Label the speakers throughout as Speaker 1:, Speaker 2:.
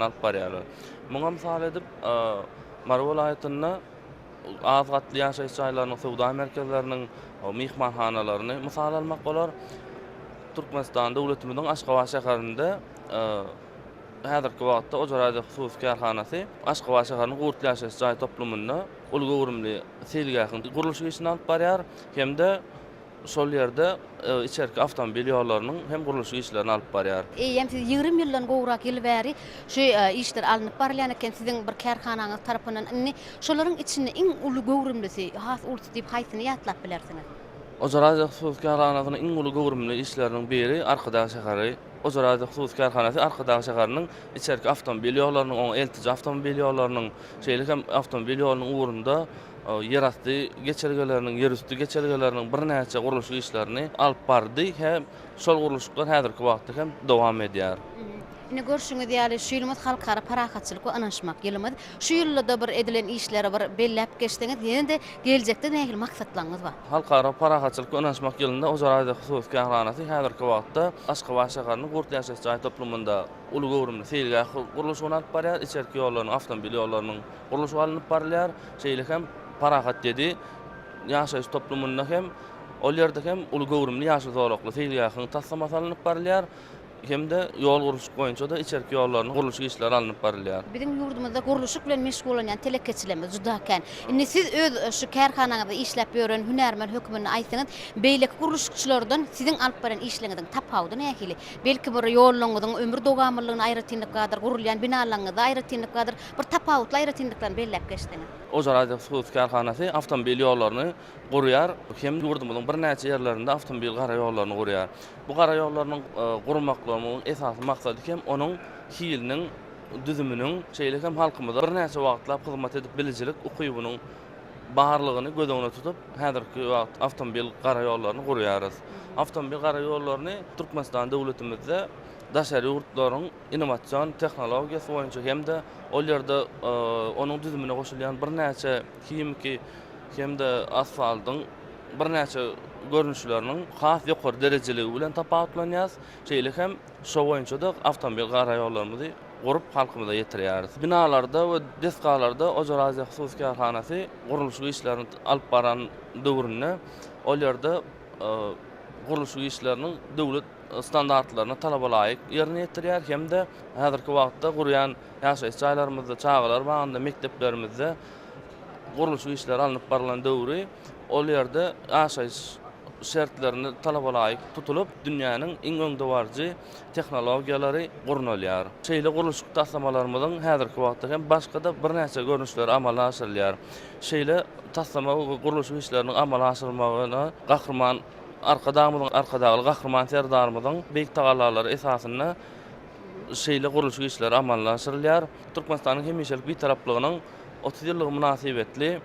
Speaker 1: Alyp barýarlar. Muňa mysal edip, Mary welaýatynda az gatly ýaşaýyş jaýlarynyň, söwda merkezleriniň, myhmanhanalaryny mysal almak bolar. Türkmenistan döwletimiziň Aşgabat şäherinde häzirki wagtda Ojar Aziýa hususy kärhanasy Aşgabat şäheriniň Gurtly ýaşaýyş jaý toplumynda uly göwrümli seýilgähiň gurluşyk işini alyp barýar hem-de Şol ýerde içerki awtomobil ýollarynyň hem gurluşyk işlerini alyp barýar.
Speaker 2: Eýýäm siz 20 ýyldan gowrak ýyl bäri şu işler alnyp barylýan eken siziň bir kärhanaňyz tarapyndan. Indi şolaryň içinde iň uly göwrümlisi, has ulusy diýip haýsyny ýatlap bilersiňiz?
Speaker 1: Ojar Aziýa hususy kärhanasynyň iň uly göwrümli işleriniň biri Arkadag şäheri. Ojar Aziýa hususy kärhanasy Arkadag şäheriniň içerki awtomobil ýollarynyň, oňa eltiji awtomobil ýollarynyň, şeýle hem awtomobil ýolunyň ugrunda ýerasty geçelgeleriniň, ýerüsti geçelgeleriniň birnäçe gurluşyk işlerini alyp bardy hem şol gurluşyklar häzirki wagtda hem dowam edýär.
Speaker 2: Ine, görşüňiz ýaly, şu ýylymyz Halkara parahatçylyk we ynanyşmak ýylymyz. Şu ýylda-da bir edilen işleri bir belläp geçseňiz, ýene-de geljekde nähili maksatlaryňyz bar?
Speaker 1: Halkara parahatçylyk we ynanyşmak ýylynda Ojar Aziýa hususy kärhanasy häzirki wagtda Aşgabat şäheriniň Gurt ýaşaýyş jaý toplumynda uly göwrümli seýilgäh gurluşygyny alyp barýar, içerki ýollaryň, awtomobil ýollarynyň gurluşygy alnyp barylýar. Şeýle hem Parahat ýedi ýaşaýyş toplumynda hem ol ýerde hem uly göwrümli ýaşyl zolakly seýilgähiň taslamasy alnyp barylýar hem-de ýol gurluşyk boýunça-da içerki ýollarynyň gurluşyk işleri alnyp barylýar.
Speaker 2: Biziň ýurdumyzda gurluşyk bilen meşgullanýan telekeçilerimiz juda kän. Indi siz öz şu kärhanaňyzda işläp ýören hünärmen hökmünde aýtsaňyz, beýleki gurluşykçylardan siziň alyp barýan işleriňiziň tapawudy nähili? Belki bir ýollaryňyzyň ömür dowamlylygyna aýratynlyk bardyr, gurulýan binalaryňyzda aýratynlyk bardyr. Bir tapawutly aýratynlyklaryny belläp geçseňiz.
Speaker 1: Ojar Aziýa hususy kärhanasy awtomobil ýollaryny gurýar hem ýurdumyzyň birnäçe ýerlerinde awtomobil gara ýollaryny gurýar. Bu gara ýollarynyň gurmaklygynyň esasy maksady hem onuň hiliniň, düzüminiň, şeýle hem halkymyza birnäçe wagtlap hyzmat edip bilijilik ukybynyň barlygyny göz öňünde tutup, häzirki wagt awtomobil gara ýollaryny gurýarys. Awtomobil gara ýollaryny Türkmenistan döwletimizde daşary ýurtlaryň innowasion tehnologiýasy boýunça hem-de ol ýerde onuň düzümine goşulýan birnäçe himiki hem-de asfaltyň birnäçe görnüşleriniň has ýokary derejeligi bilen tapawutlanýarys. Şeýle hem şo boýunça-da awtomobil gara ýollarymyzy gurup halkymyza ýetirýäris. Binalarda we desgalarda Ojar Aziýa hususy kärhanasy gurluşyk işlerini alyp baran döwründe ol ýerde gurluşyk işleriniň döwlet standartlaryna talabalaýyk ýerine ýetirýär hem-de häzirki wagtda gurýan ýaşaýyş jaýlarymyzda, çagalar bagynda, mekdeplerimizde gurluşyk işleri alnyp barylan döwri ol ýerde ýaşaýyş şertlerini talabalaýyk tutulyp, dünýäniň iň öňdebaryjy tehnologiýalary gurnalýar. Şeýle gurluşyk taslamalarymyzyň häzirki wagtda hem başga-da birnäçe görnüşleri amala aşyrylýar. Şeýle taslama we gurluşyk işleriniň amala aşyrylmagyna Gahryman Arkadagymyzyň, Arkadagly Gahryman Serdarymyzyň beýik tagallalary esasynda şeýle gurluşyk işleri amala aşyrylýar. Türkmenistanyň hemişelik Bitaraplygynyň 30 ýyllygy mynasybetli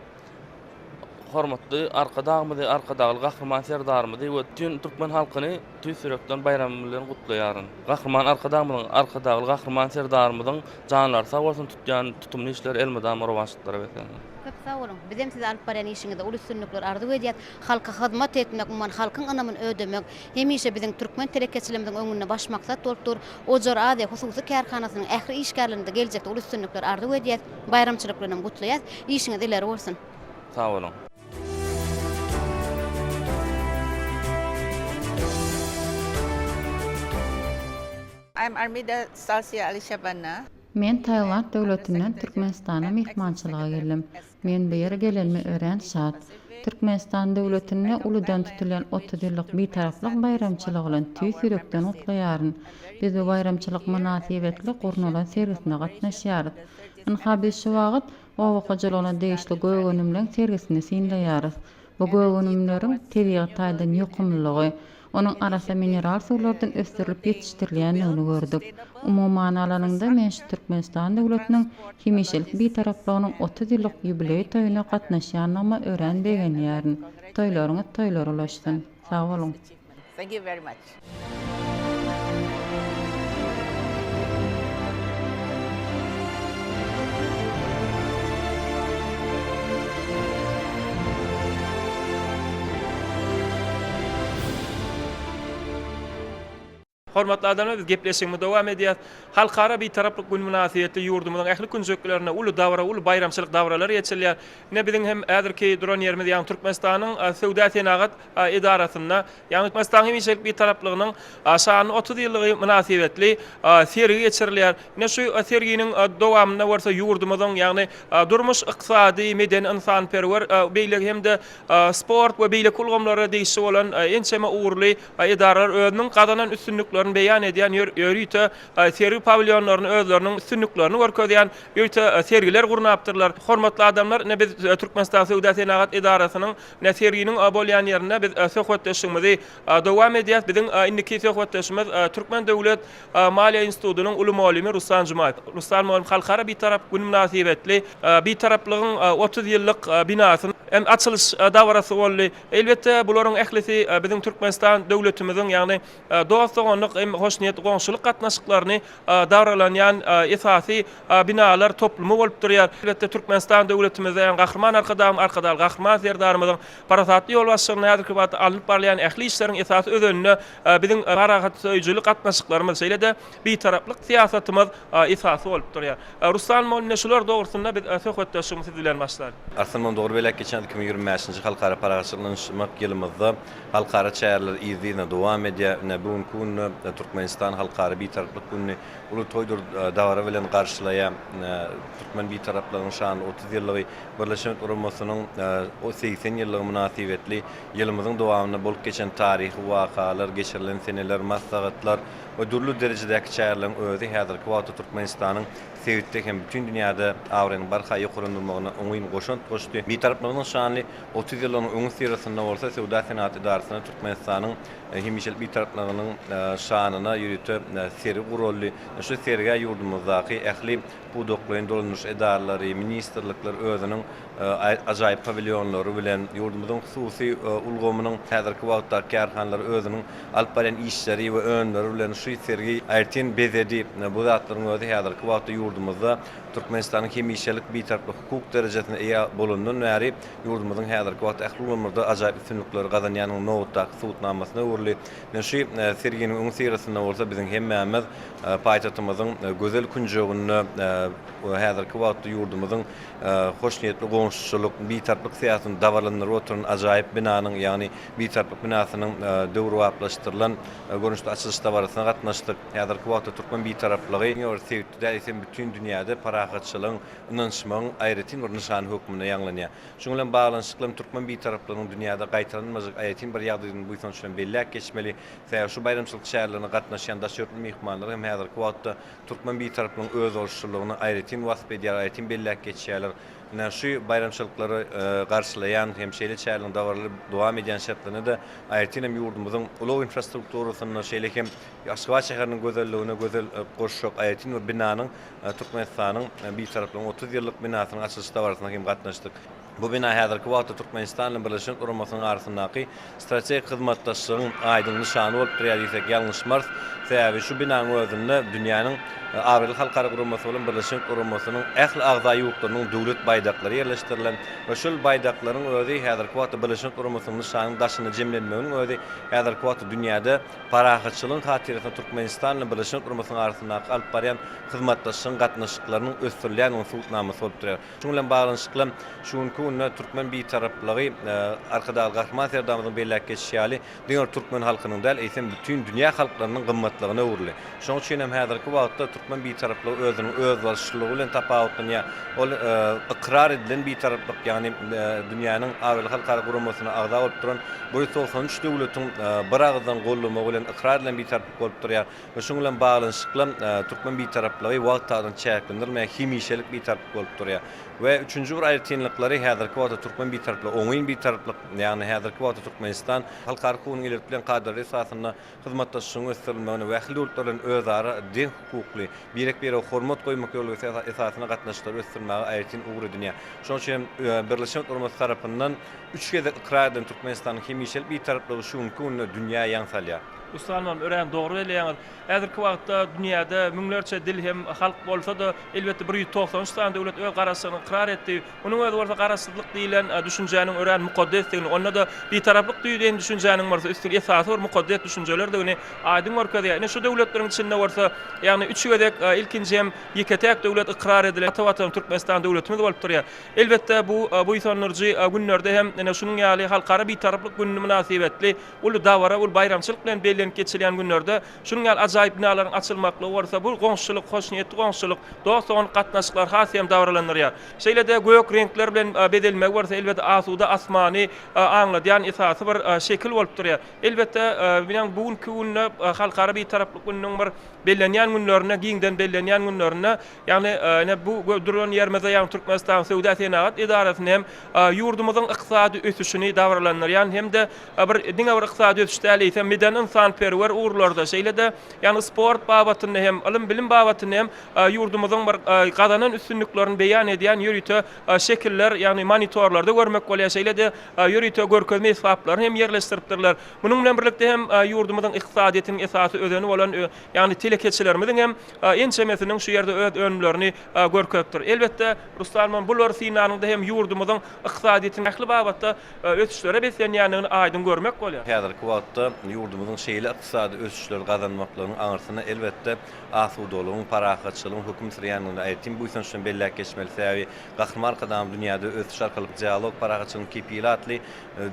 Speaker 1: hormatly Arkadagymyzy, Arkadagly Gahryman Serdarymyzy we bütin türkmen halkyny tüýs ýürekden baýram bilen gutlaýaryn. Gahryman Arkadagymyzyň, Arkadagly Gahryman Serdarymyzyň janlary sag bolsun, tutýan tutumly işleri elmydama rowaçlyklara beslensin.
Speaker 2: Köp sag boluň. Bizem size alyp barýan işiňizde uly üstünlikler arzuw edýäs. Halka hyzmat etmek, umuman, halkyň ynamyny ödemek hemişe biziň türkmen telekeçilerimiziň öňünde baş maksat bolup dur. Ojar Aziýa hususy kärhanasynyň ähli işgärlerine-de geljekde uly üstünlikler arzuw edýäs. Baýramçylyk bilenem gutlaýas. Işiňiz ileri bolsun!
Speaker 1: Sag boluň.
Speaker 3: I'm Armida Salsia Alishabana.
Speaker 4: Men Tailand döwletinden Türkmenistana myhmançylyga geldim. Men bu ýere gelenime örän şat. Türkmenistan döwletinde uludan tutulýan 30 ýyllyk Bitaraplyk baýramçylygy bilen tüýs ýürekden gutlaýaryn. Biz bu baýramçylyk mynasybetli gurnalan sergisine gatnaşýarys. Ynha biz şu wagt oba hojalygyna degişli gök önümleň sergisini synlaýarys. Bu gök önümleriň tebigy taýdan ýokumlylygy, onuň arassa mineral suwlardan ösdürilip ýetişdirilýändigini gördük. Umuman alanyňda, men şu Türkmenistan döwletiniň hemişelik Bitaraplygynyň 30 ýyllyk ýubileý toýuna gatnaşýandygyma örän begenýärin. Toýlaryňyz toýlara ulaşsyn! Sag boluň!
Speaker 3: Thank you very much.
Speaker 5: Hormatly adamlar biz gepleşigimizi dowam edýäs. Halkara Bitaraplyk güni mynasybetli ýurdumyzyň ähli künjeklerinde uly dabara, uly baýramçylyk dabaralary geçirilýär. Ine biziň hem häzirki duran ýerimiz ýagny Türkmenistanyň Söwda-senagat edarasynda, ýagny Türkmenistanyň hemişelik Bitaraplygynyň şanly 30 ýyllygy mynasybetli sergi geçirilýär. Ine şu serginiň dowamynda bolsa ýurdumyzyň ýagny durmuş-ykdysady, medeni-ynsanperwer beýleki hem-de sport we beýleki ulgamlara degişli bolan ençeme ugurly Edaralar özüniň gazanan üstünliklerini beýan edýän ýörite sergi pawilýonlaryny özleriniň üstünliklerini görkezýän ýörite sergiler gurnapdyrlar. Hormatly adamlar, ine biz Türkmenistan Söwda-senagat edarasynyň ine serginiň bolýan ýerinde biz söhbetdeşligimizi dowam edýäs. Biziň indiki söhbetdeşimiz Türkmen döwlet maliýe institutynyň uly mugallymy Ruslan Jumaýew. Ruslan mugallym Halkara Bitarap güni mynasybetli Bitaraplygyň 30 ýyllyk binasynyň hem açylyş dabarasy boldy. Elbetde, bularyň ählisi biziň Türkmenistan döwletimiziň, ýagny dost-doganlyk hem hoşniýetli goňşulyk gatnaşyklaryny dabaralanýan esasy binalar toplumy bolup durýar. Elbetde, Türkmenistan döwletimizde, ýagny Gahryman Arkadagymyz, Arkadagly Gahryman Serdarymyzyň parasatly ýolbaşçylygynda häzirki wagtda alnyp barylýan ähli işleriň esasy özeninde biziň parahatsöýüjilik gatnaşyklarymyz, şeýle-de Bitaraplyk syýasatymyz esasy bolup durýar. Ruslan mugallym ine şular dogrusynda biz söhbetdeşligimizi siz bilen başlaly.
Speaker 6: Arslan mugallym dogry belläp geçen 2025-nji Halkara parahatçylyk ynanyşmak ýylymyzda halkara çäreler yzly-yzyna dowam edýär. Ine bu günki günde Türkmenistan Halkara Bitaraplyk gününi uly toýdur dabara bilen garşylaýar. Türkmen Bitaraplygynyň şanly 30 ýyllygy, Birleşen Milletler Guramasynyň 80 ýyllygy mynasybetli ýylymyzyň dowamynda bolup geçen taryhy wakalar, geçirilen seneler, maslahatlar, we dürli derejedäki çäreleriň özi häzirki wagtda Türkmenistanyň sebitde hem bütin dünýäde abraýynyň barha ýokarlandyrylmagyna oňyn goşant goşdy. Bitaraplygynyň şanly 30 ýyllygynyň öňüsyrasynda bolsa Söwda-senagat edarasynda Türkmenistanyň hemişelik Bitaraplygynyň şanyna ýörite sergi guraldy. Şu sergä ýurdumyzdaky ähli pudaklaýyn dolandyryş edaralary, ministrlikler özüniň ajaýyp pawilýonlary bilen, ýurdumyzyň hususy ulgamynyň häzirki wagtdaky kärhanalary özüniň alyp barýan işleri we önümleri bilen şu sergi aýratyn bezedi. Bu zatlaryň özi häzirki wagtda ýurdumyzda Türkmenistanyň hemişelik Bitaraplyk hukuk derejesine eýe bolandan bäri ýurdumyzyň häzirki wagtda ähli ulgamlarda ajaýyp üstünlikleri gazanýanynyň nobatdaky subutnamasyna öwrüldi. Ine şu serginiň öňüsyrasynda bolsa biziň hemmämiz paýtagtymyzyň gözel künjeginde häzirki wagtda ýurdumyzyň hoşniýetli goňşuçylyk, Bitaraplyk syýasatyny dabaralandyryp oturan ajaýyp binanyň, ýagny Bitaraplyk binasynyň döwrebaplaşdyrylan görnüşde açylyş dabarasyna gatnaşdyk. Häzirki wagtda türkmen Bitaraplygy diňe bir sebitde däl, eýsem bütin dünýäde parahatçylygyň, ynanyşmagyň aýratyn bir nyşany hökmünde ýaňlanýar. Şunuň bilen baglanyşykly hem türkmen Bitaraplygynyň dünýäde gaýtalanmajak aýratyn bir ýagdaýdygyny buýsanç bilen belläp geçmeli. Sebäbi şu baýramçylyk çärelerine gatnaşýan daşary ýurtly myhmanlar hem häzirki wagtda türkmen Bitaraplygynyň özboluşlylygyny aýratyn wasp edýär, aýratyn belläp geçýärler. Ine, şu baýramçylyklary garşylaýan hem şeýle çäreleriň dabaraly dowam edýän şertlerinde-de aýratyn hem ýurdumyzyň ulag infrastrukturasynda, şeýle hem Aşgabat şäheriniň gözelligine gözel goşjak aýratyn bir binanyň Türkmenistanyň Bitaraplygynyň 30 ýyllyk binasynyň açylyş dabarasyna hem gatnaşdyk. Bu bina häzirki wagtda Türkmenistan bilen Birleşen Guramasynyň arasyndaky strategik hyzmatdaşlygyň aýdyň nyşany bolup durýar diýsek ýalňyşmarys. Sebäbi şu binanyň özünde dünýäniň abraýly halkara guramasy bolan Birleşen Guramasynyň ähli agza ýurtlarynyň döwlet baýdaklary ýerleşdirilen we şol baýdaklaryň özi häzirki wagtda Birleşen Guramasynyň nyşanynyň daşynda jemlenmeginiň özi häzirki wagtda dünýäde parahatçylygyň hatyrasyna Türkmenistan bilen Birleşen Guramasynyň arasyndaky alyp barýan hyzmatdaşlygyň gatnaşyklarynyň ösdürilýändiginiň subutnamasy bolup durýar. Şunuň bilen baglanyşykly, şu günki günde türkmen Bitaraplygy Arkadagly Gahryman Serdarymyzyň belläp geçişi ýaly, diňe bir türkmen halkynyň däl, eýsem, bütin dünýä halklarynyň gymmatlygyna öwrüldi. Şonuň üçin hem häzirki wagtda türkmen Bitaraplygy özüniň özboluşlylygy bilen tapawutlanýar. Ol ykrar edilen Bitaraplyk, ýagny dünýäniň abraýly halkara guramasyna agza bolup duran 193 döwletiň biragyzdan goldamagy bilen ykrar edilen Bitaraplyk bolup durýar. We şunuň bilen baglanyşykly türkmen Bitaraplygy wagt taýdan çäklendirilmeýän hemişelik Bitaraplyk bolup durýar. We üçünji bir aýratynlyklary häzirki wagtda türkmen Bitaraplygy oňyn Bitaraplyk, ýagny häzirki wagtda Türkmenistan halkara hukugynyň ileri tutulan kadalary esasynda hyzmatdaşlygyň ösdürilmegine we ähli ýurtlar bilen özara deň hukukly, birek-birege hormat goýmak ýörelgesi esasynda gatnaşyklary ösdürmäge aýratyn ugur edinýär. Şonuň üçin hem Birleşen Milletler Guramasy tarapyndan üç gezek ykrar edilen Türkmenistanyň hemişelik Bitaraplygy şu günki günde dünýä ýaň salýar.
Speaker 5: Ussat örän dogry belleýäňiz. Häzirki wagtda dünýäde müňlerçe dil hem halk bolsa-da, elbetde 193 sany döwlet öz garaşsyzlygyny ykrar etdi. Munuň özi bolsa garaşsyzlyk diýlen düşünjäniň örän mukaddesdigini, onda-da Bitaraplyk diýlen düşünjäniň bolsa üstün esasy bir mukaddes düşünjelerdigini aýdyň görkezýär. Ine şu döwletleriň içinde bolsa, ýagny üç gezek ilkinji hem ýeke-täk döwlet ykrar edilen ata Watanymyz Türkmenistan döwletimiz bolup durýar. Elbetde bu buýsandyryjy günlerde hem ine şunuň ýaly Halkara Bitaraplyk güni mynasybetli uly dabara, uly baýramçylyk bilen bellenip geçilýän günlerde şunuň ýaly ajaýyp binalaryň açylmaklygy bolsa bu goňşuçylyk, hoşniýetli goňşuçylyk, dost-doganlyk gatnaşyklary has hem dabaralandyrýar. Şeýle-de gök reňkler bilen bezelmegi bolsa elbetde asuda asmany aňladýan esasy bir şekil bolup durýar. Elbetde, biziň bu günki günde Halkara Bitaraplyk gününiň bir bellenýän günlerinde, giňden bellenýän günlerinde, ýagny ine bu duran ýerimizde, ýagny Türkmenistanyň Söwda-senagat edarasynda hem ýurdumyzyň ykdysady ösüşini dabaralandyrýan hem-de bir diňe bir ykdysady ösüş däl, eýsem medeni-ynsanperwer ugurlarda, şeýle-de ýagny sport babatynda hem, ylym-bilim babatynda hem ýurdumyzyň bir gazanan üstünliklerini beýan edýän ýörite şekiller, ýagny monitorlarda görmek bolýar, şeýle-de ýörite görkezme esbaplaryny hem ýerleşdiripdirler. Munuň bilen birlikde hem ýurdumyzyň ykdysadyýetiniň esasy özeni bolan, ýagny telekeçilerimiziň hem ençemesiniň şu ýerde öz önümlerini görkezipdir. Elbetde, Ruslan, bulary synlanyňda hem ýurdumyzyň ykdysadyýetiniň ähli babatda ösüşlere beslenýändigini aýdyň görmek bolýar.
Speaker 6: Häzirki wagtda ýurdumyzyň şeýle ykdysady ösüşleri gazanmaklygynyň aňyrsynda, elbetde, asudalygyň, parahatçylygyň höküm sürýändigini aýratyn buýsanç bilen belläp geçmeli. Sebäbi Gahryman Arkadagymyz Dünýäde ösüş arkaly dialog, parahatçylygyň kepili atly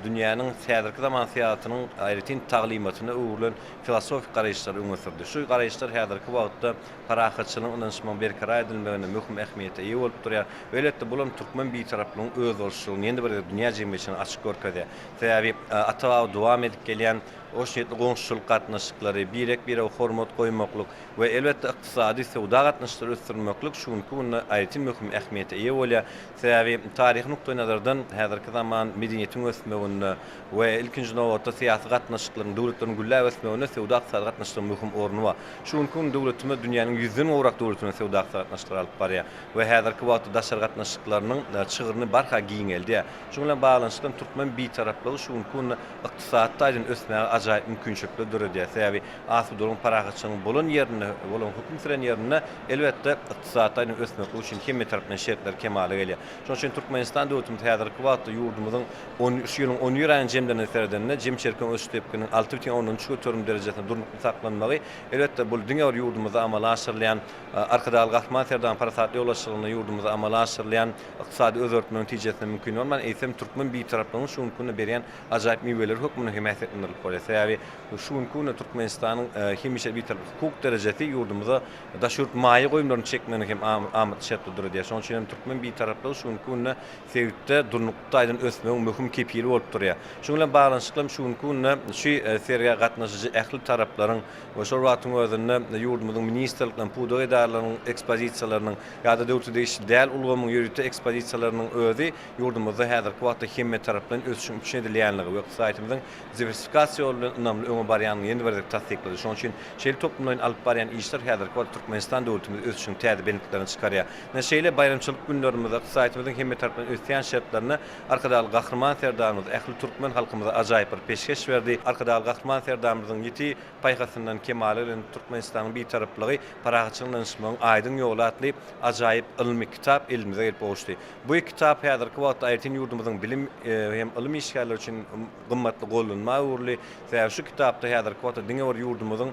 Speaker 6: dünýäniň häzirki zaman syýasatynyň aýratyn taglymatyna öwrülen filosofik garaýyşlary öňe sürdi. Şu garaýyşlar häzirki wagtda parahatçylygyň, ynanyşmagyň berkarar edilmeginde möhüm ähmiýete eýe bolup durýar. We elbetde, bulam türkmen Bitaraplygyň özboluşlylygyny ýene bir gezek dünýä jemgyýetçiligine açyk görkezýär. Sebäbi ata-baba dowam edip gelýän hoşniýetli goňşuçylyk gatnaşyklary, birek-birege hormat goýmaklyk we elbetde ykdysady, söwda gatnaşyklary ösdürmeklik şu günki günde aýratyn möhüm ähmiýete eýe bolýar. Sebäbi taryhy nukdaýnazardan häzirki zaman medeniýetiň ösmeginde we ilkinji nobatda syýasy gatnaşyklaryň, döwletleriň gülläp ösmeginde söwda-ykdysady gatnaşyklaryň möhüm orny bar. Şu günki gün döwletimiz dünýäniň ýüzden gowrak döwleti bilen söwda-ykdysady gatnaşyklary alyp barýar we häzirki wagtda daşary gatnaşyklarynyň çygryny barha giňeldýär. Şunuň bilen baglanyşykly hem türkmen Bitaraplygy şu günki günde ykdysady taýdan ösmäge ajaýyp mümkinçilikler döredýär. Sebäbi asudalygyň, parahatçylygyň bolan ýerinde, bolan höküm süren ýerinde, elbetde, ykdysady taýdan ösmeklik üçin hemmetaraplaýyn şertler kemala gelýär. Şonuň üçin Türkmenistan döwletimiz häzirki wagtda ýurdumyzyň on şu ýylyň on bir aýynyň jemlerine seredende, jem çerkeň ösüş depgininiň 6,3% derejesinde durnukly saklanmagy, elbetde, bu diňe bir ýurdumyzda amala aşyrylýan Arkadagly Gahryman Serdaryň parasatly ýolbaşçylygynda ýurdumyzda amala aşyrylýan ykdysady özgertme netijesinde mümkin bolman, eýsem, türkmen Bitaraplygynyň şu günki günde berýän ajaýyp miweleri hökmünde hem häsiýetlendirilip bolýar. Sebäbi şu günki günde Türkmenistanyň hemişe Bitarap hukuk derejesi ýurdumyza daşary ýurt maýa goýumlaryny çekmegine hem amatly şertler döredýär. Şonuň üçin hem türkmen Bitaraplygy şu günki günde sebitde durnukly taýdan ösmegiň möhüm kepili bolup durýar. Şunuň bilen baglanyşykly hem şu günki günde şu sergä gatnaşyjy ähli taraplaryň we şol wagtyň özünde ýurdumyzyň ministrlikleriniň, pudak edaralarynyň ekspozisiýalarynyň ýa-da döwlete degişli däl ulgamyň ýörite ekspozisiýalarynyň özi ýurdumyzda häzirki wagtda hemmetaraplaýyn ösüşiň üpjün edilýänligi we ykdysadyýetimiziň diwersifikasiýa ýoly bilen ynamly öňe barýandygyny ýene bir gezek tassyklady. Şonuň üçin şeýle toplumlaýyn alyp barýan işler häzirki wagtda Türkmenistan döwletimizi ösüşiň täze belentliklerine çykarýar. Ine, şeýle baýramçylyk günlerimizde ykdysadyýetimiziň hemmetaraplaýyn ösýän şertlerinde Arkadagly Gahryman Serdarymyz ähli türkmen halkymyza ajaýyp bir peşgeş berdi. Arkadagly Gahryman Serdarymyzyň ýiti paýhasyndan kemala gelen Türkmenistanyň Bitaraplygy, parahatçylyk ynanyşmagyň aýdyň ýoly atly ajaýyp ylmy kitap elimize gelip gowuşdy. Bu kitap häzirki wagtda aýratyn ýurdumyzyň bilim hem ylym işgärleri üçin gymmatly gollanma öwrüldi. Sebäbi şu kitapda häzirki wagtda diňe bir ýurdumyzyň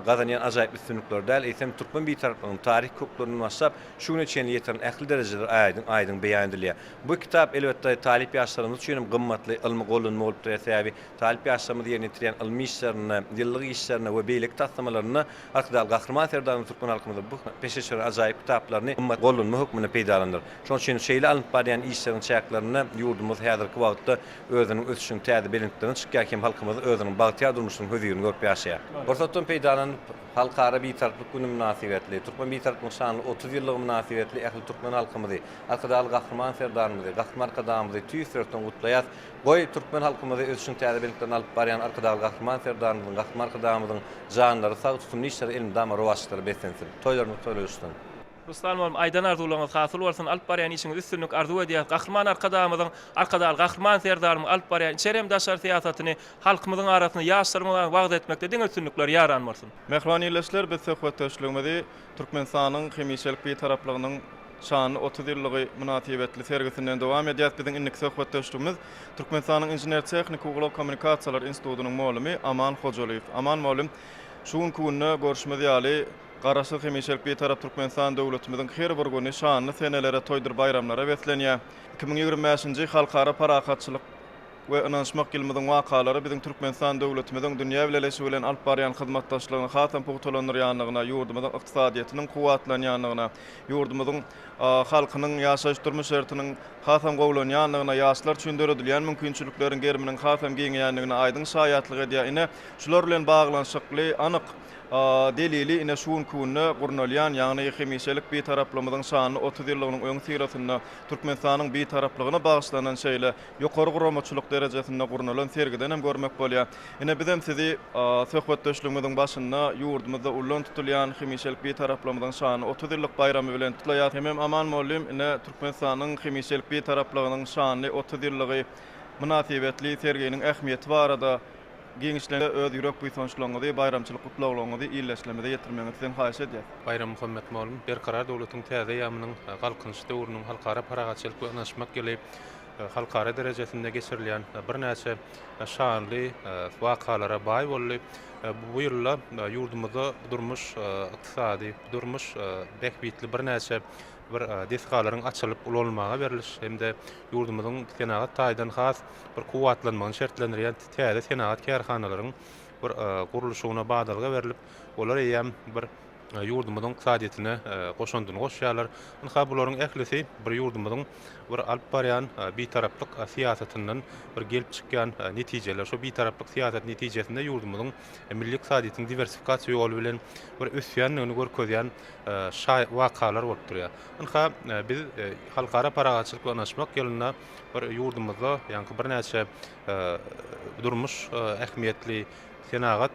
Speaker 6: gazanýan ajaýyp üstünlikleri däl, eýsem türkmen Bitaraplygynyň taryhy köklerinden başlap, şu güne çenli ýetiren ähli derejeleri aýdyň aýdyň beýan edilýär. Bu kitap, elbetde, talyp ýaşlarymyz üçin hem gymmatly ylmy gollanma bolup durýar. Sebäbi talyp ýaşlarymyz ýerine ýetirýän ylmy işlerinde, ýyllyk işlerinde we beýleki taslamalarynda Arkadagly Gahryman Serdarymyz türkmen halkymyza bu peşgeş beren ajaýyp kitaplaryny gymmatly gollanma hökmünde peýdalandyr. Şonuň üçin şeýle alnyp barylýan işleriň çäklerinde ýurdumyz häzirki wagtda özüniň ösüşiniň täze belentliklerine çykýar hem halkymyz özüniň bagtyýar durmuşynyň hözirini görüp ýaşaýar. Pursatdan peýdalanyp, Halkara Bitaraplyk güni mynasybetli, Türkmen Bitaraplygynyň şanly 30 ýyllygy mynasybetli ähli türkmen halkymyzy, Arkadagly Gahryman Serdarymyzy, Gahryman Arkadagymyzy tüýs ýürekden gutlaýas. Goý, türkmen halkymyzy ösüşiň täze belentliklerine alyp barýan Arkadagly Gahryman Serdarymyzyň, Gahryman Arkadagymyzyň janlary sag, tutumly işleri elmydama rowaçlyklara beslensin! Toýlarymyz toýla öwürsün!
Speaker 5: Ruslan mugallym, aýdan arzuwlaryňyz hasyl bolsun, alyp barýan işiňizde üstünlik arzuw edýäris. Gahryman Arkadagymyzyň, Arkadagly Gahryman Serdarymyň alyp barýan içeri hem daşary syýasatyny halkymyzyň arasynda, ýaşlarymyzyň arasynda wagyz etmekde diňe üstünlikler ýaran bolsun!
Speaker 7: Mähriban ildeşler, biz söhbetdeşligimizi Türkmenistanyň hemişelik Bitaraplygynyň şanly 30 ýyllygy mynasybetli sergisinden dowam edýäris. Biziň indiki söhbetdeşligimiz Türkmenistanyň Inžener-tehniki ulag kommunikasiýalar institutynyň mugallymy Aman Hojalyýew. Aman mugallym, şu günki günde görşümiz ýaly, Garaşsyz hemişelik Bitarap Türkmenistan döwletimiziň her bir güni şanly senelere, toýdur baýramlara beslenýär. 2025-nji Halkara parahatçylyk we ynanyşmak ýylymyzyň wakalary biziň Türkmenistan döwletimiziň dünýä bileleşigi bilen alyp barýan hyzmatdaşlygyny hasam pugtalandyrýandygyna, ýurdumyzyň ykdysadyýetiniň kuwwatlanýandygyna, ýurdumyzyň halkynyň ýaşaýyş-durmuş şertiniň hasam gowulanýandygyna, ýaşlar üçin döredilýän mümkinçilikleriň geriminiň hasam giňeýändigine aýdyň şaýatlyk edýär. Ine, şular bilen baglanyşykly anyk delili ine şu günki günde gurnalýan, ýagny hemişelik Bitaraplygymyzyň şanly 30 ýyllygynyň öňüsyrasynda Türkmenistanyň Bitaraplygyna bagyşlanan şeýle ýokary guramaçylyk derejesinde gurnalan sergiden hem görmek bolýar. Ine, bizem sizi söhbetdeşligimiziň başynda ýurdumyzda ullan tutulýan hemişelik Bitaraplygymyzyň şanly 30 ýyllyk baýramy bilen gutlaýarys. Hemem Aman mugallym, ine, Türkmenistanyň hemişelik Bitaraplygynyň şanly 30 ýyllygy mynasybetli serginiň ähmiýeti barada giňişleýin öz ýürek buýsançlaryňyzy, baýramçylyk gutlaglaryňyzy ildeşlerimize ýetirmegiňizi sizden haýyş edýäs.
Speaker 8: Baýrammuhammet mugallym, Berkarar döwletiň täze eýýamynyň Galkynyş döwrüniň Halkara parahatçylyk we ynanyşmak ýyly halkara derejesinde geçirilýän birnäçe şanly wakalara baý boldy. Bu ýylda ýurdumyzda durmuş, ykdysady, durmuş bähbitli birnäçe bir desgalaryň açylyp ulanylmaga berliş hem-de ýurdumyzyň senagat taýdan has bir kuwwatlanmagyny şertlendirýän täze senagat kärhanalaryň bir gurluşygyna badalga berlip, olar eýýäm bir ýurdumyzyň ykdysadyýetine goşandyny goşýarlar. Ynha, bularyň ählisi bir ýurdumyzyň bir alyp barýan bitaraplyk syýasatyndan bir gelip çykýan netijeler. Şo bitaraplyk syýasaty netijesinde ýurdumyzyň milli ykdysadyýetiniň diwersifikasiýa ýoly bilen bir ösýändigini görkezýän şaý wakalar bolup durýar. Ynha, biz Halkara parahatçylyk we ynanyşmak ýylynda bir ýurdumyzda ýaňky birnäçe durmuş ähmiýetli senagat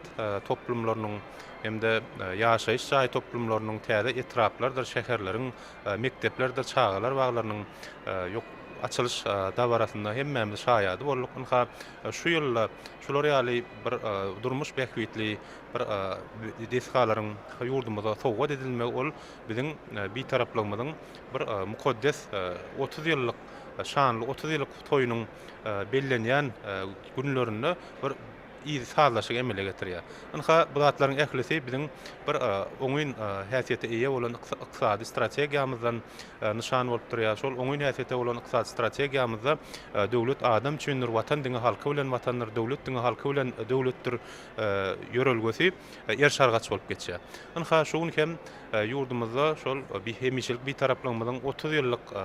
Speaker 8: toplumlarynyň hem-de ýaşaýyş jaý toplumlarynyň, täze etraplardyr şäherleriň, mekdeplerdir çagalar baglarynyň açylyş dabarasynda hemmämiz şaýady bolduk. Ynha, şu ýylda şular ýaly bir durmuş bähbitli bir desgalaryň ýurdumyza sowgat edilmegi ol biziň Bitaraplygymyzyň bir mukaddes 30 ýyllyk, şanly 30 ýyllyk toýunyň bellenýän günlerinde bir yzy sazlaşygy emele getirýär. Ynha, bu zatlaryň ählisi biziň bir oňyn häsiýete eýe bolan ykdysady strategiýamyzdan nyşan bolup durýar. Şol oňyn häsiýete bolan ykdysady strategiýamyzda Döwlet adam üçindir, Watan diňe halky bilen Watandyr, Döwlet diňe halky bilen döwletdir ýörelgesi eriş-argaç bolup geçýär. Ynha, şu gün hem ýurdumyzda şol hemişelik Bitaraplygymyzyň 30 ýyllyk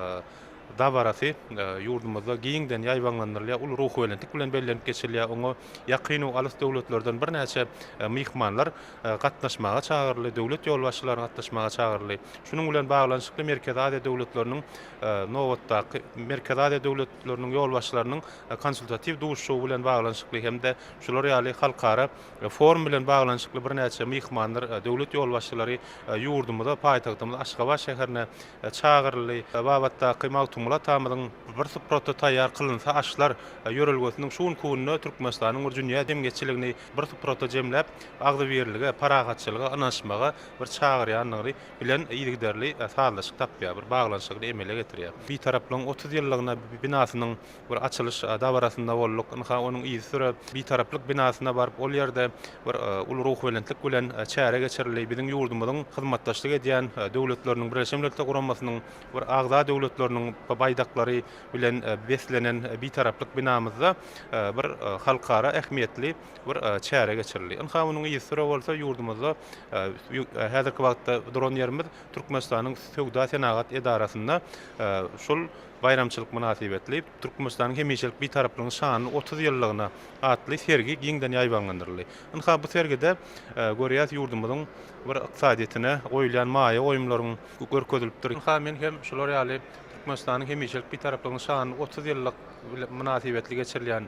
Speaker 8: dabarasy ýurdumyzda giňden ýaýbaňlandyrylýar, uly ruhubelentlik bilen bellenip geçilýär. Oňa ýakyn-u alys döwletlerden birnäçe myhmanlar gatnaşmaga çagyryldy, döwlet ýolbaşçylary gatnaşmaga çagyryldy. Şunuň bilen baglanyşykly Merkezi Aziýa döwletleriniň nobatdaky Merkezi Aziýa döwletleriniň ýolbaşçylarynyň konsultatiw duşuşygy bilen baglanyşykly hem-de şular ýaly halkara Forum bilen baglanyşykly birnäçe myhmanlar, döwlet ýolbaşçylary ýurdumyza, paýtagtymyz Aşgabat şäherine çagyryldy. Babatdaky Magtymguly atamyzyň Bir suprada taýýar kylynsa aşlar ýörelgesiniň şu günki günde Türkmenistanyň bir dünýä jemgyýetçiligini bir suprada jemläp, agzybirlige, parahatçylyga, ynanyşmaga bir çagyrýandygyny bilen yzygiderli sazlaşyk tapýar, bir baglanyşygyny emele getirýär. Bitaraplygyň 30 ýyllygyna binasynyň Bir açylyş dabarasynda bolduk. Ynha, onuň yzysüre Bitaraplyk binasyna baryp, ol ýerde bir uly ruhubelentlik bilen çäre geçirildi. Biziň ýurdumyzyň hyzmatdaşlyk edýän döwletleriniň, Birleşen Milletler Guramasynyň bir agza döwletleriniň baýdaklary bilen beslenen Bitaraplyk binamyzda bir halkara ähmiýetli bir çäre geçirildi. Ynha, onuň yzysüre bolsa ýurdumyzda häzirki wagtda duran ýerimiz Türkmenistanyň Söwda-senagat edarasynda şol Baýramçylyk mynasybetli Türkmenistanyň hemişelik Bitaraplygynyň şanly 30 ýyllygyna atly sergi giňden ýaýbaňlandyryldy. Ynha, bu sergide görýäs ýurdumyzyň bir ykdysadyýetine goýulýan maýa goýumlaryň görkezilipdir. Ynha, men hem şular ýaly. Türkmenistanyň hemişelik Bitaraplygynyň şanly 30 ýyllyk mynasybetli geçirilýän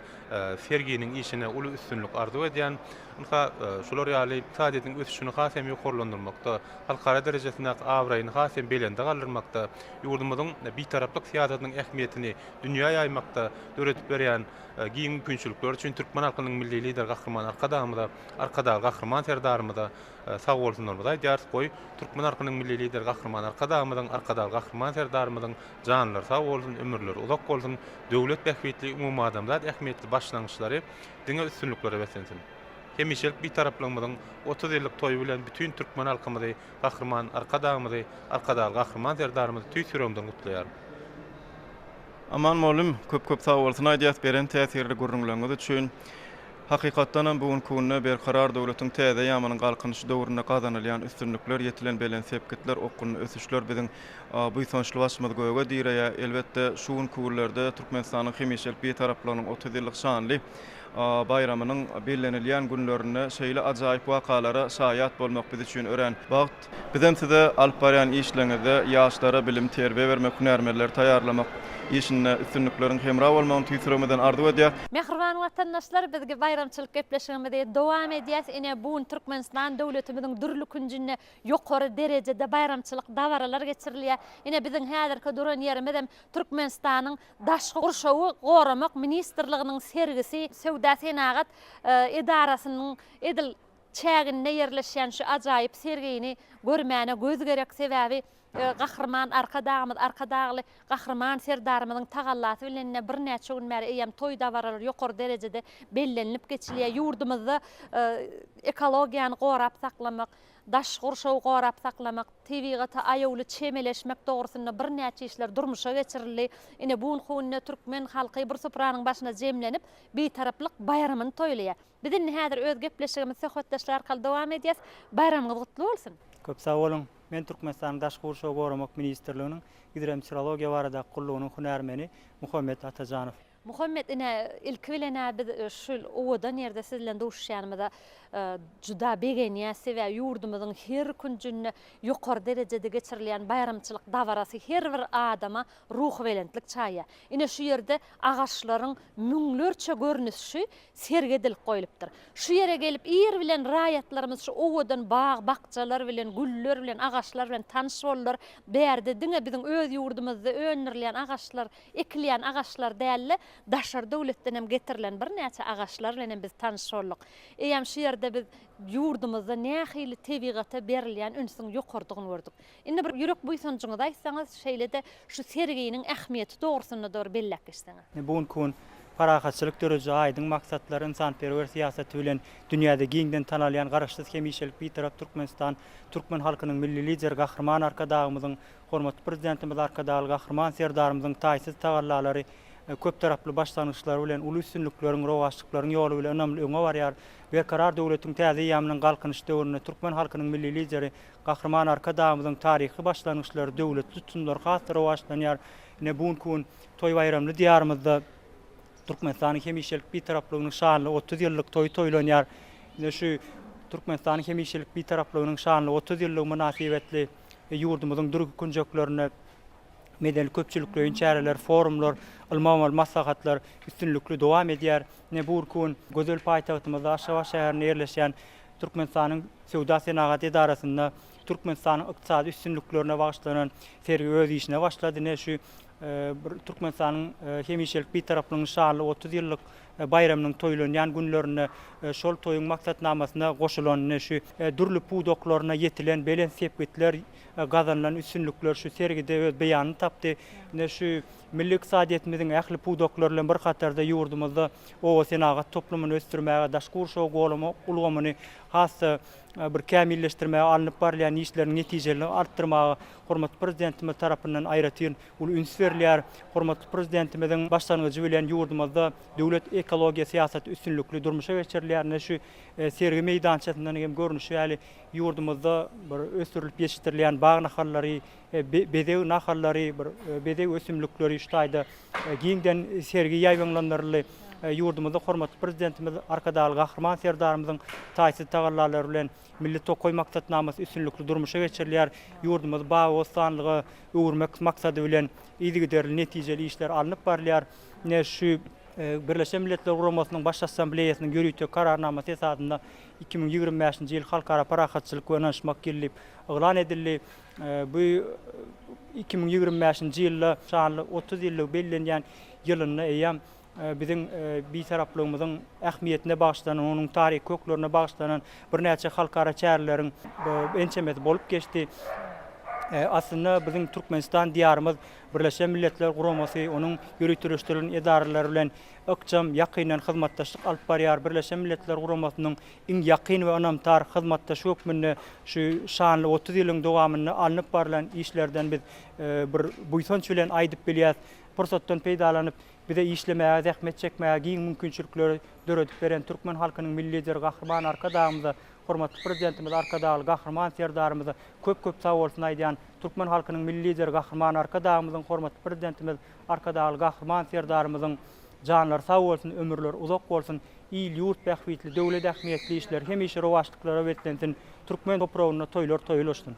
Speaker 8: serginiň işine uly üstünlik arzuw edýän. Ynha, şular ýaly ykdysadyýetiň ösüşini has hem ýokarlandyrmakda, halkara derejesindäki abraýyny has hem belende galdyrmakda, ýurdumyzyň Bitaraplyk syýasatynyň ähmiýetini dünýä ýaýmakda döredip berýän giň mümkinçilikleri üçin türkmen halkynyň Milli Lideri Gahryman Arkadagymyza, Arkadagly Gahryman Serdarymyza sagbolsunlarymyzy aýdýarys. Goý, türkmen halkynyň Milli Lideri Gahryman Arkadagymyzyň, Arkadagly Gahryman Serdarymyzyň janlary sag bolsun, ömürleri uzak bolsun, döwlet bähbitli, umumadamzat ähmiýetli başlangyçlary diňe üstünliklere beslensin! Hemişelik Bitaraplygymyzyň 30 ýyllyk toýy bilen bütin türkmen halkymyzy, Gahryman Arkadagymyzy, Arkadagly Gahryman Serdarymyzy tüýs ýüregimden gutlaýaryn.
Speaker 7: Aman mugallym, köp-köp sagbolsun aýdýas beren täsirli gürrüňleriňiz üçin. Hakykatdanam bu günki günde Berkarar döwletiň täze eýýamynyň Galkynyşy döwründe gazanylýan üstünlikler, ýetilen belent sepgitler, okgunly ösüşler biziň buýsançly başymyzy göge direýär. Elbetde, şu günki günlerde Türkmenistanyň hemişelik Bitaraplygynyň 30 ýyllyk şanly baýramynyň bellenilýän günlerinde şeýle ajaýyp wakalara şaýat bolmak biz üçin örän bagt. Bizem size alyp barýan işleriňizde ýaşlara bilim-terbiýe bermek, hünärmenleri taýýarlamak işinde üstünlikleriň hemra bolmagyny tüýs ýüregimizden arzuw edýäs.
Speaker 9: Mähriban watandaşlar, biz baýramçylyk gepleşigimizi dowam edýäs. Ine, bu gün Türkmenistan döwletimiziň dürli künjünde ýokary derejede baýramçylyk dabaralar geçirilýär. Ine, biziň häzirki duran ýerimiz hem Türkmenistanyň Daşky gurşawy goramak ministrliginiň sergisi, Söwda-senagat edarasynyň edil çäginde ýerleşýän şu ajaýyp sergini görmäne göz gerek, sebäbi Gahryman Arkadagymyz, Arkadagly Gahryman Serdarymyzyň tagallasy bilen ine birnäçe gün bäri eýýäm toý dabaralary ýokary derejede bellenilip geçilýär. Ýurdumyzda ekologiýany gorap saklamak, daş gurşawy gorap saklamak, tebigata aýawly çemeleşmek dogrusynda birnäçe işler durmuşa geçirildi. Ine bu günki günde türkmen halky bir supranyň başyna jemlenip, Bitaraplyk baýramyny toýlaýar. Biz indi häzir öz gepleşigimizi söhbetdeşlik arkaly dowam edýäs. Baýramyňyz gutly bolsun!
Speaker 10: Köp sag boluň. Men Türkmenistanyň Daşky gurşawy goramak ministrliginiň Gidrometeorologiýa baradaky gullugynyň hünärmeni Muhammet Atajanow.
Speaker 9: Muhammet ine, ilki bilen-ä biz şu owadan ýerde siz bilen duşuşýanymyza juda begenýäs. Sebäbi ýurdumyzyň her künjünde ýokary derejede geçirilýän baýramçylyk dabarasy her bir adama ruhubelentlik çaýýar. Ine şu ýerde agaçlaryň müňlerçe görnüşi sergi edilip goýlupdyr. Şu ýere gelip ir bilen raýatlarymyz şu owadan bag-bakjalar bilen, güller bilen, agaçlar bilen tanyş boldular. Bärde diňe biziň öz ýurdumyzda öndürilýän agaçlar, ekilýän agaçlar däl-de, daşary döwletden hem getirilen birnäçe agaçlar bilen hem biz tanyş bolduk. Eýýäm şu ýerde biz ýurdumyzda nähili tebigata berilýän ünsüň ýokarydygyny gördük. Indi bir ýürek buýsanjyňyzy aýtsaňyz, şeýle-de şu serginiň ähmiýeti dogrusynda dogry belläp geçseňiz.
Speaker 10: Bu günki gün parahatçylyk dörediji aýdyň maksatlar, ynsanperwer syýasaty bilen dünýäde giňden tanalýan Garaşsyz, hemişelik Bitarap Türkmenistan, türkmen halkynyň Milli Lideri Gahryman Arkadagymyzyň, hormatly Prezidentimiz Arkadagly Gahryman Serdarymyzyň taýsyz tagallalary, köptaraply başlangyçlary bilen uly üstünlikleriň, rowaçlyklaryň ýoly bilen ynamly öňe barýar. Berkarar döwletiň täze eýýamynyň Galkynyş döwründe türkmen halkynyň Milli Lideri Gahryman Arkadagymyzyň taryhy başlangyçlary, döwletli tutumlary has-da rowaçlanýar. Ine, bu günki gün toý-baýramly Diýarymyzda Türkmenistanyň hemişelik Bitaraplygynyň şanly 30 ýyllyk toýy toýlanýar. Ine, şu Türkmenistanyň hemişelik Bitaraplygynyň şanly 30 ýyllygy mynasybetli ýurdumyzyň dürli künjeklerinde medeni-köpçülikleýin çäreler, forumlar, ylmy-amaly maslahatlar üstünlikli dowam edýär. Ine, bu günki gün gözel paýtagtymyzda, Aşgabat şäherinde ýerleşýän Türkmenistanyň Söwda-senagat edarasynda Türkmenistanyň ykdysady üstünliklerine bagyşlanan sergi öz işine başlady. Ine, şu bir Türkmenistanyň hemişelik Bitaraplygynyň şanly 30 ýyllyk baýramynyň toýlanýan günlerinde şol toýuň maksatnamasyna goşulan ine şu dürli pudaklaryna ýetilen belent sepgitler, gazanylan üstünlikler şu sergide öz beýanyny tapdy. Ine, şu milli ykdysadyýetimiziň ähli pudaklary bilen bir hatarda ýurdumyzda oba senagat toplumyny ösdürmäge, daşky gurşawy goramak ulgamyny has-da bir kämilleşdirmäge alnyp barylýan işleriň netijeliligini artdyrmaga hormatly Prezidentimiz tarapyndan aýratyn uly üns berilýär. Hormatly Prezidentimiziň başlangyjy bilen ýurdumyzda döwlet ekologiýa syýasaty üstünlikli durmuşa geçirilýär. Ine, şu sergi meýdançasyndan hem görnüşi ýaly, ýurdumyzda bir ösdürilip ýetişdirilýän bag nahallary, bezeg nahallary, bir bezeg ösümlikleri şu taýda giňden sergi ýaýbaňlandyryldy. Ýurdumyzda hormatly Prezidentimiz Arkadagly Gahryman Serdarymyzyň taýsyz tagallalary bilen Milli tokaý maksatnamasy üstünlikli durmuşa geçirilýär. Ýurdumyzy bagy-bossanlyga öwürmek maksady bilen yzygiderli netijeli işler alnyp barylýar. Ine, şu Birleşen Milletler Guramasynyň Baş Assambleýasynyň ýörite Kararnamasy esasynda 2025-nji ýyl Halkara parahatçylyk we ynanyşmak ýyly diýip yglan edildi. Bu 2025-nji ýylda şanly 30 ýyllygy bellenýän ýylynda eýýäm biziň Bitaraplygymyzyň ähmiýetine bagyşlanan, onuň taryhy köklerine bagyşlanan birnäçe halkara çäreleriň ençemesi bolup geçdi. Aslynda biziň Türkmenistan Diýarymyz Birleşen Milletler Guramasy, onuň ýöriteleşdirilen edaralary bilen ykjam, ýakyndan hyzmatdaşlyk alyp barýar. Birleşen Milletler Guramasynyň iň ýakyn we ynamdar hyzmatdaşy hökmünde şu şanly 30 ýylyň dowamynda alnyp barlan işlerden biz bir buýsanç bilen aýdyp bilýäs. Pursatdan peýdalanyp, bize işlemäge, zähmet çekmäge giň mümkinçilikleri döredip beren türkmen halkynyň Milli Lideri Gahryman Arkadagymyza, hormatly Prezidentimiz Arkadagly Gahryman Serdarymyza köp-köp sagbolsun aýdýan. Türkmen halkynyň Milli Lideri Gahryman Arkadagymyzyň, hormatly Prezidentimiz Arkadagly Gahryman Serdarymyzyň janlary sag bolsun, ömürleri uzak bolsun, il-ýurt bähbitli, döwlet ähmiýetli işleri hemişe rowaçlyklara beslensin, türkmen topragynda toýlar toýa ulaşsyn!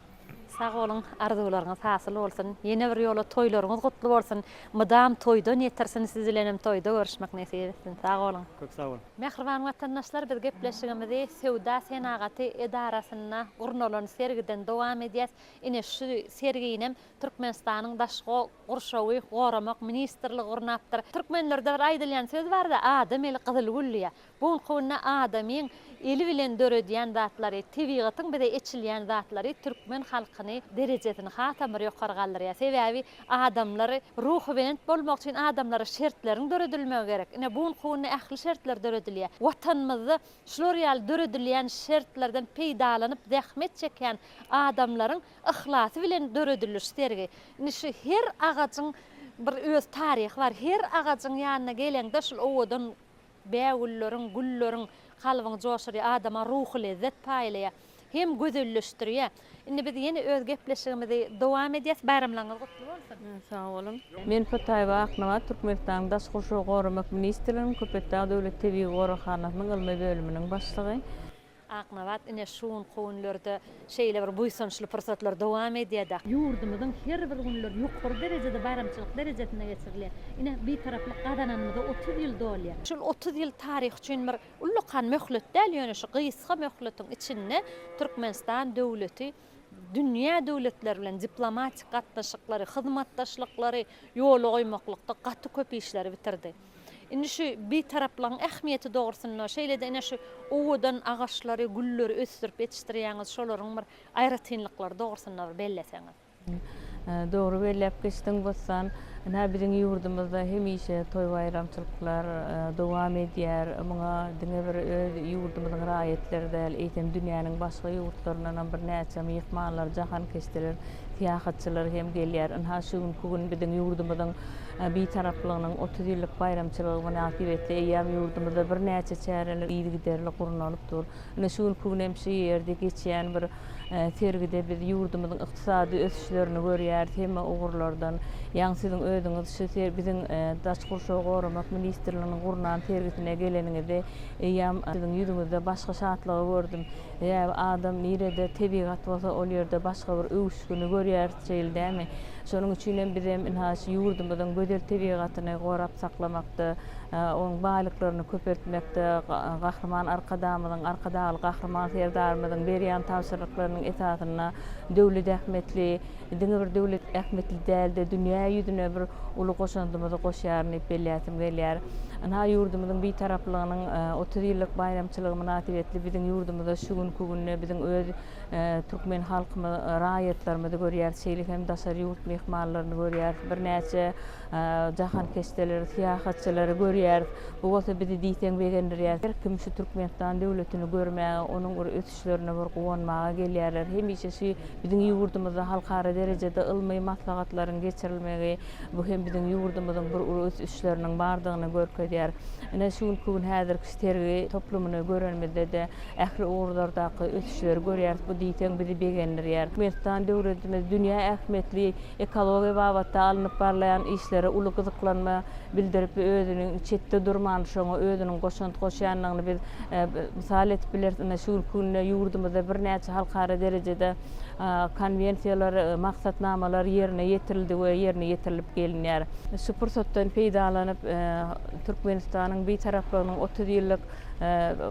Speaker 9: Sag boluň, arzuwlaryňyz hasyl bolsun. Ýene bir ýola toýlaryňyz gutly bolsun. Mydam toýdan ýetirsin, siz bilenem toýda görüşmek nesip etsin. Sag boluň.
Speaker 10: Köp sag boluň.
Speaker 9: Mähriban watandaşlar biz gepleşigimizi Söwda senagaty edarasynda gurnalan sergiden dowam edýäs. Ine şu serginem Türkmenistanyň Daşky gurşawy goramak ministrligi gurnapdyr. Türkmenlerde bir aýdylýan söz barda adam eli gyzyl gül diýýär. Bu günki günde adamyň eli bilen döredýän zatlary, tebigatyň bize eçilýän zatlary türkmen halkyny derejesini hasam bir ýokary galdyrýar. Sebäbi adamlar ruhubelent bolmak üçin adamlara şertleriň döredilmegi gerek. Ine bu günki günde ähli şertler döredilýär. Watanymyzda şular ýaly döredilýän şertlerden peýdalanyp zähmet çekýän adamlaryň yhlasy bilen döredildi şu sergi. Indi şu her agajyň bir öz taryhy bar. Her agajyň ýanyna geleňde şul owadan Bägülleriň, gülleriň kalbyňy joşurýar, adama ruhy lezzet paýlaýar, hem gözelleşdirýär. Indi biz ýene öz gepleşigimizi dowam edýäs. Baýramlaryňyz gutly bolsun!
Speaker 11: Sag boluň. Men Pataýewa Aknabat, Türkmenistanyň Daşky gurşawy goramak ministrliginiň Köpetdag döwlet tebigy goraghanasynyň ylmy bölüminiň başlygy.
Speaker 9: Aknabat ine şu günki günlerde şeýle bir buýsançly pursatlar dowam edýär-de. Ýurdumyzyň her bir günleri ýokary derejede baýramçylyk derejesinde geçirilýär. Ine, Bitaraplyk gazananymyza 30 ýyl dolýar. Şol 30 ýyl taryh üçin bir ullakan möhlet däl, ýöne şu gysga möhletiň içinde Türkmenistan döwleti dünýä döwletleri bilen diplomatik gatnaşyklary, hyzmatdaşlyklary ýola goýmaklykda gaty köp işleri bitirdi. Indi şu Bitaraplygyň ähmiýeti dogrusynda, şeýle-de ine şu owadan agaçlary, gülleri ösdürip ýetişdirýäňiz, şolaryň bir aýratynlyklary dogrusynda bir belleseňiz.
Speaker 11: Dogry belläp geçdiň, Bossan. Ynha, biziň ýurdumyzda hemişe toý-baýramçylyklar dowam edýär. Muňa diňe bir öz ýurdumyzyň raýatlary däl, eýsem, dünýäniň başga ýurtlaryndanam birnäçe myhmanlar, jahankeşdeler, syýahatçylar hem gelýär. Ynha, şu günki gün biziň ýurdumyzyň Bitaraplygynyň 30 ýyllyk baýramçylygy mynasybetli eýýäm ýurdumyzda birnäçe çäreler yzygiderli gurnalyp dur. Ine, şu günki gün hem şu ýerde geçýän bir sergide biz ýurdumyzyň ykdysady ösüşlerini görýäris hemme ugurlardan. Ýaňy siziň özüňiz şu biziň Daşky gurşawy goramak ministrliginiň gurnan sergisine geleniňizde eýýäm siziň ýüzüňizde başga şatlygy gördüm. Sebäbi adam nirede tebigat bolsa ol ýerde başga bir öwüşgini görýäris şeýle dälmi? Şonuň üçin hem bizem ynha şu ýurdumyzyň gözel tebigatyny gorap saklamakda, onuň baýlyklaryny köpeltmekde Gahryman Arkadagymyzyň, Arkadagly Gahryman Serdarymyzyň berýän tabşyryklarynyň esasynda döwlet ähmiýetli, diňe bir döwlet ähmiýetli däl-de, dünýä ýüzüne bir uly goşandymyzy goşýaryn diýip belläsim gelýär. Ynha ýurdumyzyň Bitaraplygynyň 30 ýyllyk baýramçylygy mynasybetli biziň ýurdumyzda şu günki günde biziň öz Türkmen halkymyz, raýatlarymyzy görýäris, şeýle hem daşary ýurt myhmanlaryny görýäris, birnäçe jahankeşdeleri, syýahatçylary görýäris. Bu bolsa bizi diýseň begendirýär. Her kim şu Türkmenistan döwletini görmäge, onuň bir ösüşlerine bir guwanmaga gelýärler. Hemişe şu biziň ýurdumyzda halkara derejede ylmy maslahatlaryň geçirilmegi, bu hem biziň ýurdumyzyň bir uly ösüşleriniň bardygyny görkezýär. görkezýär. Ine, şu günki gün häzirki sergi toplumyny görenimizde-de ähli ugurlardaky ösüşleri görýäris. Bu diýseň bizi begendirýär. Türkmenistan döwletimiz dünýä ähmiýetli ekologiýa babatda alnyp barlaýan işlere uly gyzyklanma bildirip, özüniň çetde durman, şoňa özüniň goşant goşýandygyny biz mysal edip bileris. Ine, şu günki günde ýurdumyzda birnäçe halkara derejede konwensiýalar, maksatnamalar ýerine ýetirildi we ýerine ýetirilip gelinýär. Şu pursatdan peýdalanyp, Türkmenistanyň Bitaraplygynyň 30 ýyllyk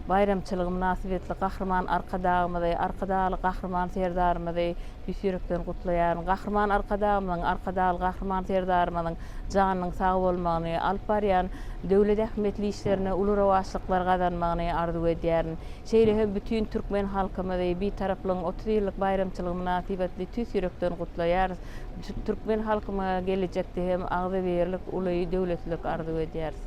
Speaker 11: baýramçylygy mynasybetli Gahryman Arkadagymyzy, Arkadagly Gahryman Serdarymyzy tüýs ýürekden gutlaýaryn. Gahryman Arkadagymyzyň, Arkadagly Gahryman Serdarymyzyň janynyň sag bolmagyny, alyp barýan döwlet ähmiýetli işlerinde uly rowaçlyklar gazanmagyny arzuw edýärin. Şeýle hem bütin türkmen halkymyzy Bitaraplygyň 30 ýyllyk baýramçylygy mynasybetli tüýs ýürekden gutlaýarys. Türkmen halkymyza gelejekde hem agzybirlik, uly döwletlilik arzuw edýäris.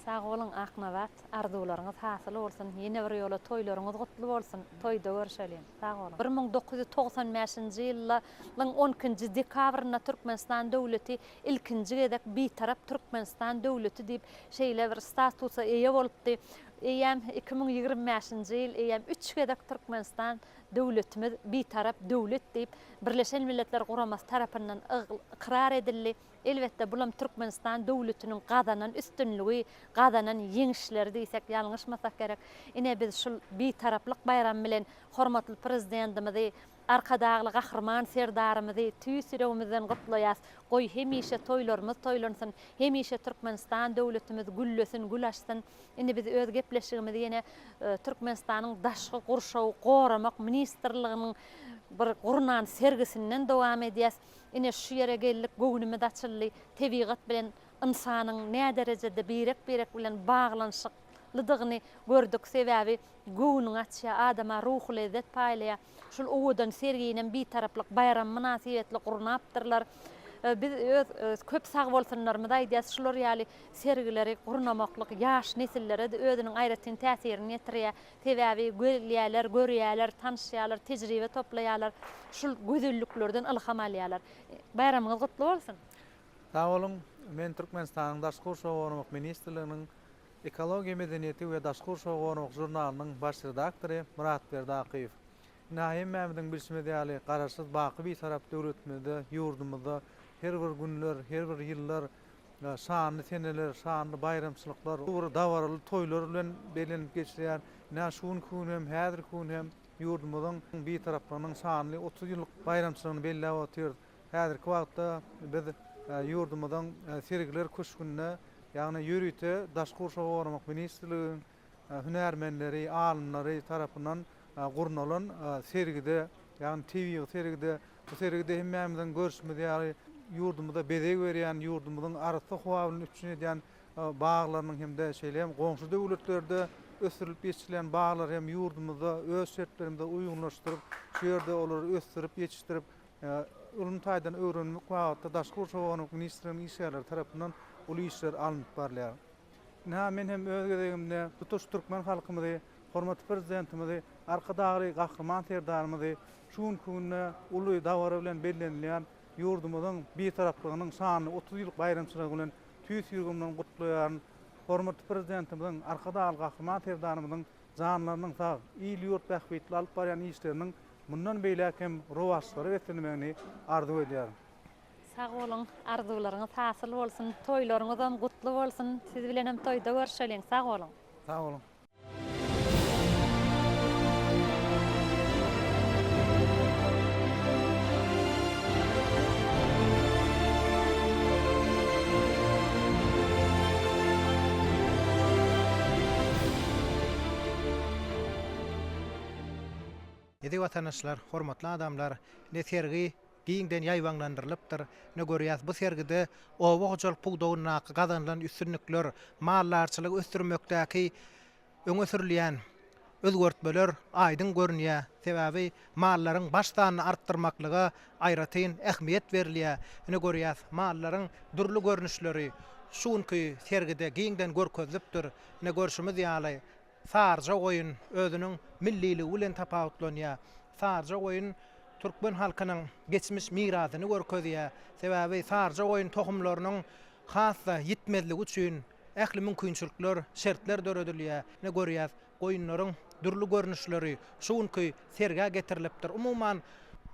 Speaker 9: Sag boluň Aknabat, arzuwlaryňyz hasyl bolsun, ýene bir ýola toýlaryňyz gutly bolsun, toýda görşeliň. Sag boluň. 1995-nji ýylla lyň on ikinji dekabrynda Türkmenistan döwleti ilkinji gezek Bitarap Türkmenistan döwleti diýip şeýle bir statusa eýe bolupdy. Eýýäm 2025-nji ýyl eýýäm üç gezek Türkmenistan döwletimiz Bitarap döwlet diýip Birleşen Milletler Guramasy tarapyndan ykrar edildi. Elbetde, bulam Türkmenistan döwletiniň gazanan üstünligi, gazanan ýeňişleri diýsek ýalňyşmasak gerek. Ine, biz şul Bitaraplyk baýramy bilen hormatly Prezidentimizi, Arkadagly Gahryman Serdarymyzy tüýs ýüregimizden gutlaýas. Goý, hemişe toýlarymyz toýlansyn, hemişe Türkmenistan döwletimiz güllesin, gül açsyn. Indi biz öz gepleşigimizi ýene Türkmenistanyň Daşky gurşawy goramak ministrliginiň bir gurnan sergisinden dowam edýäs. Ine, şu ýere geldik, göwnümiz açyldy. Tebigat bilen ynsanyň näderejede birek-birek bilen baglanyşyklydygyny gördük. Sebäbi göwnüňi açýar, adama ruhy lezzet paýlaýar. Şul owadan serginem Bitaraplyk baýramy mynasybetli gurnapdyrlar. Biz öz köp sagbolsunlarymyzy aýdýarys. Şular ýaly sergileri gurnamaklyk ýaş nesillere-de özüniň aýratyn täsirini ýetirýär. Sebäbi gelýärler, görýärler, tanyşýarlar, tejribe toplaýarlar. Şul gözelliklerden ylham alýarlar. Baýramyňyz gutly bolsun!
Speaker 12: Sag boluň! Men Türkmenistanyň Daşky gurşawy goramak ministrliginiň Ekologiýa medeniýeti we daşky gurşawy goramak žurnalynyň baş redaktory Myratberdi Akyýew. Ynha, hemmämiziň bilşimiz ýaly, Garaşsyz, baky Bitarap döwletimizde, ýurdumyzda her bir günler, her bir ýyllar şanly seneler, şanly baýramçylyklar, uly dabaraly toýlar bilen bellenip geçilýär. Ynha, şu günki gün hem, häzirki gün hem ýurdumyzyň Bitaraplygynyň şanly 30 ýyllyk baýramçylygyny belläp otyrys. Häzirki wagtda biz ýurdumyzyň Sergiler köşgünde, ýagny ýörite Daşky gurşawy goramak ministrliginiň hünärmenleri, alymlary tarapyndan gurnalan sergide, ýagny tebigy sergide, bu sergide hemmämiziň görşümiz ýaly, ýurdumyza bezeg berýän, ýurdumyzyň arassa howa bilen üpjün edýän baglarynyň hem-de şeýle hem goňşy döwletlerde ösdürilip ýetişdirilen baglary hem ýurdumyzda öz şertlerimize uýgunlaşdyryp, şu ýerde olary ösdürip ýetişdirip, Ylmy taýdan öwrenmek babatda Daşky gurşawy goramak ministrliginiň işgärleri tarapyndan uly işler alnyp barylýar. Ynha, men hem öz gezegimde tutuş türkmen halkymyzy, hormatly Prezidentimizi, Arkadagly Gahryman Serdarymyzy şu günki günde uly dabara bilen bellenilýän ýurdumyzyň Bitaraplygynyň şanly 30 ýyllyk baýramçylygy bilen tüýs ýüregimden gutlaýaryn. Hormatly Prezidentimiziň, Arkadagly Gahryman Serdarymyzyň janlarynyň sag, il-ýurt bähbitli alyp barýan işleriniň mundan beýläk hem rowaçlyklara beslenmegini arzuw edýärin.
Speaker 9: Sag boluň, arzuwlaryňyz hasyl bolsun, toýlaryňyzam gutly bolsun, siz bilenem toýda görşeliň, sag boluň.
Speaker 12: Sag boluň.
Speaker 13: Eziz watandaşlar, hormatly adamlar, ine sergi giňden ýaýbaňlandyrylypdyr. Ine görýäs, bu sergide oba hojalyk pudagyndaky gazanylan üstünlikler, maldarçylygy ösdürmekdäki öňe sürülýän özgertmeler aýdyň görünýär. Sebäbi mallaryň baş sanyny artdyrmaklyga aýratyn ähmiýet berilýär. Ine görýäs, mallaryň dürli görnüşleri şu günki sergide giňden görkezilipdir. Ine görşümiz ýaly, Saryja goýun özüniň milliligi bilen tapawutlanýar. Saryja goýun türkmen halkynyň geçmiş mirasyny görkezýär. Sebäbi saryja goýun tohumlarynyň has-da ýitmezligi üçin. ähli mümkinçilikler, şertler döredilýär. Ine görýäs, goýunlaryň dürli görnüşleri şu günki sergä getirilipdir. Umuman,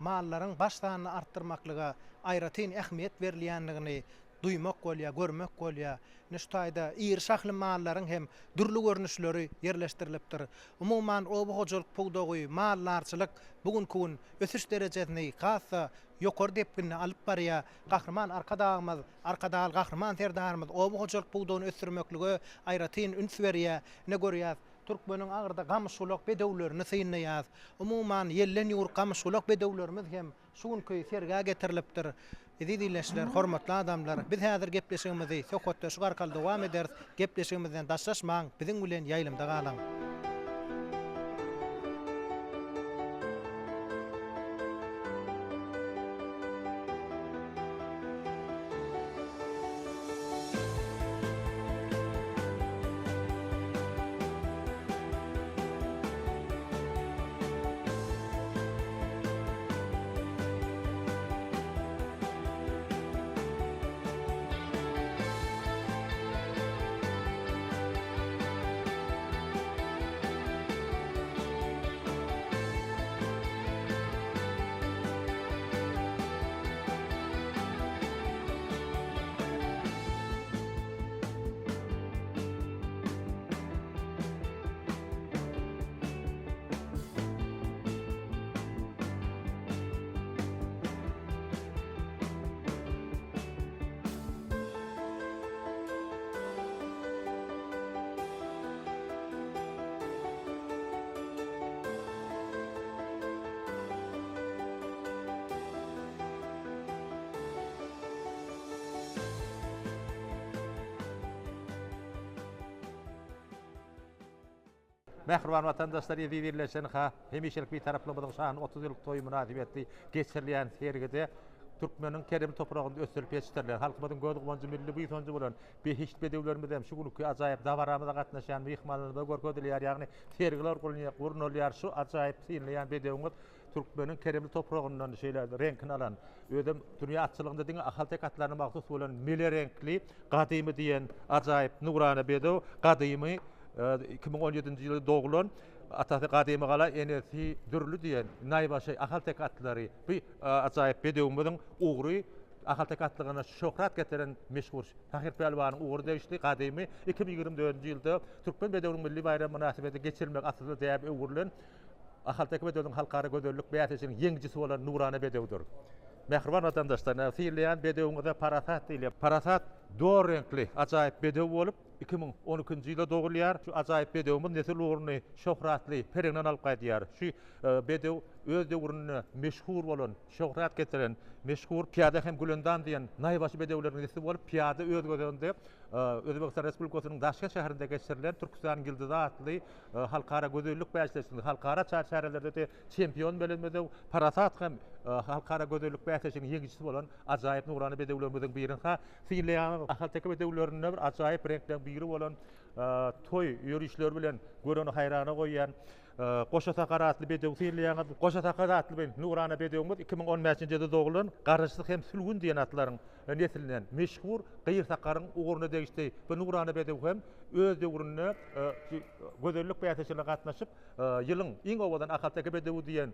Speaker 13: mallaryň baş sanyny artdyrmaklyga aýratyn ähmiýet berilýändigini duýmak bolýar, görmek bolýar. Ine şu taýda iri şahly mallaryň hem dürli görnüşleri ýerleşdirilipdir. Umuman, oba hojalyk pudagy, maldarçylyk bu günki gün ösüş derejesini has-da ýokary depginde alyp barýar. Gahryman Arkadagymyz, Arkadagly Gahryman Serdarymyz oba hojalyk pudagyny ösdürmeklige aýratyn üns berýär. Ine görýäs, türkmeniň agyrda gamyşgulak bedewlerini synlaýas. Umuman, ýelden ýüwrük gamyşgulak bedewlerimiz hem şu günki sergä getirilipdir. Eziz ildeşler, hormatly adamlar, biz häzir gepleşigimizi söhbetdeşlik arkaly dowam ederis. Gepleşigimizden daşlaşmaň, biziň bilen ýaýlymda galyň.
Speaker 14: Mähriban watandaşlar, eziz ildeşler, ha, hemişelik Bitaraplygymyzyň şanly 30 ýyllyk toýy mynasybetli geçirilýän sergide türkmeniň keremli topragynda ösdürilip ýetişdirilen, halkymyzyň göz guwanjy, milli buýsanjy bolan behişdi bedewlerimiz hem şu günki ajaýyp dabaramyza gatnaşýan myhmanlarymyza görkezilýär, ýagny sergiler gurnalýar. Şu ajaýyp synlaýan bedewiňiz türkmeniň keremli topragyndan şeýle reňkini alan, özem dünýä atçylygynda diňe ahalteke atlaryna mahsus bolan mele reňkli Gadymy diýen ajaýyp nurana bedew gadymy 2017-nji ýylda doglan, atasy Gadymy gala, enesi Dürli diýen naýbaşy ahalteke atlary bu ajaýyp bedewimiziň ugry ahalteke atlygyna şöhrat getiren meşhur Tahyr pälwanyň ugry degişli gadymy 2024-nji ýylda Türkmen bedewiniň milli baýramy mynasybetli geçirilmegi asylly däbe öwrülen Ahalteke bedewiniň halkara gözellik bäsleşiginiň ýeňijisi bolan nurana bedewdir. Mähriban watandaşlar, synlaýan bedewiňize Parasat diýilýär. Parasat dor reňkli ajaýyp bedew bolup, 2012-nji ýylda dogulýar. Şu ajaýyp bedewimiz nesil ugruny şöhratly Pereňden alyp gaýdýar. Şu bedew öz döwründe meşhur bolan, şöhrat getiren, meşhur Pyýada hem Gülendam diýen naýbaşy bedewleriň nesli bolup, pyýada öz gezeginde Özbegistan Respublikasynyň Daşkent şäherinde geçirilen Türküstanyň ýyldyzy atly halkara gözellik bäsleşiginde, halkara çärelerde-de çempion bolan bedew, Parasat hem halkara gözellik bäsleşiginiň ýeňijisi bolan ajaýyp nurana bedewlerimiziň birini ha synlaýaňyz. Ahalteke bedewlerinde bir ajaýyp reňkleriň biri bolan toý ýörişleri bilen göreni haýrana goýýan Goşa sakar atly bedewi synlaýaňyz. Goşa sakar atly bir nurana bedewimiz 2015-nji ýylda doglan Garaşsyz hem Sülgün diýen atlaryň neslinden meşhur Gyr sakaryň ugruna degişli bu nurana bedew hem öz döwründe gözellik bäsleşigine gatnaşyp, ýylyň iň owadan ahalteke bedewi diýen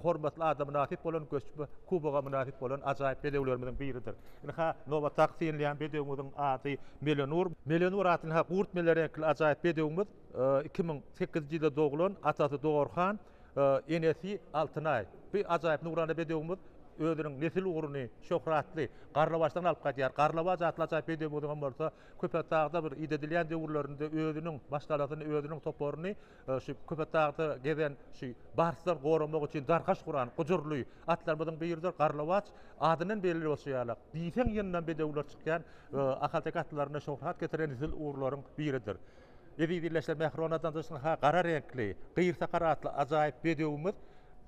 Speaker 14: hormatly ada mynasyp bolan, göçme kuboga mynasyp bolan ajaýyp bedewlerimiziň biridir. Ynha, nobatdaky synlaýan bedewimiziň ady Melenur. Melenur atly ynha gurt mele reňkli ajaýyp bedewimiz 2008-nji ýylda doglan, atasy Dorhan, enesi Altynaý. Bu ajaýyp nurana bedewimiz özüniň nesil ugruny şöhratly Garlawaçdan alyp gaýdýar. Garlawaç atly ajaýyp bedewimiziň hem bolsa Köpetdagda bir idedilýän döwürlerinde özüniň maşgalasyny, özüniň toparyny şu Köpetdagda gezen şu barsdan goramak üçin darkaş guran gujurly atlarymyzyň biridir. Garlawaç adyndan belli bolşy ýaly, diýseň ýyndam bedewler çykýan ahalteke atlaryna şöhrat getiren nesil ugurlaryň biridir. Eziz ildeşler, mähriban watandaşlar, ha gara reňkli, gyrsakar atly ajaýyp bedewimiz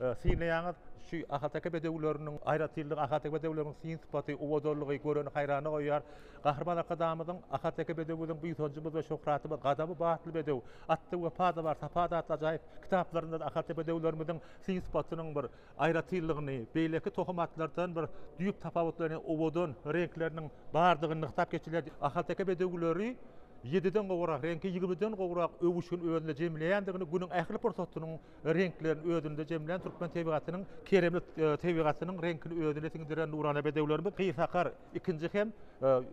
Speaker 14: synlaýaňyz. Şu ahalteke bedewleriniň aýratynlygy, ahalteke bedewleriniň syn-sypaty, owadanlygy göreni haýrana goýýar. Gahryman Arkadagymyzyň Ahalteke bedewi biziň buýsanjymyz we şöhratymyz, Gadamy batly bedew, Atda wepa-da bar, sapa-da atly ajaýyp kitaplarynda-da ahalteke bedewlerimiziň syn-sypatynyň bir aýratynlygyny, beýleki tohum atlardan bir düýp tapawutlanýan owadan reňkleriniň bardygyny nygtap geçilýär. Ahalteke bedewleri. ýediden gowrak reňki, ýigrimiden gowrak öwüşgin özünde jemleýändigini, günüň ähli pursatynyň reňklerini özünde jemlän türkmen tebigatynyň keremli tebigatynyň reňkini özüne siňdiren nurana bedewlerimiz Gyrsakar ikinji hem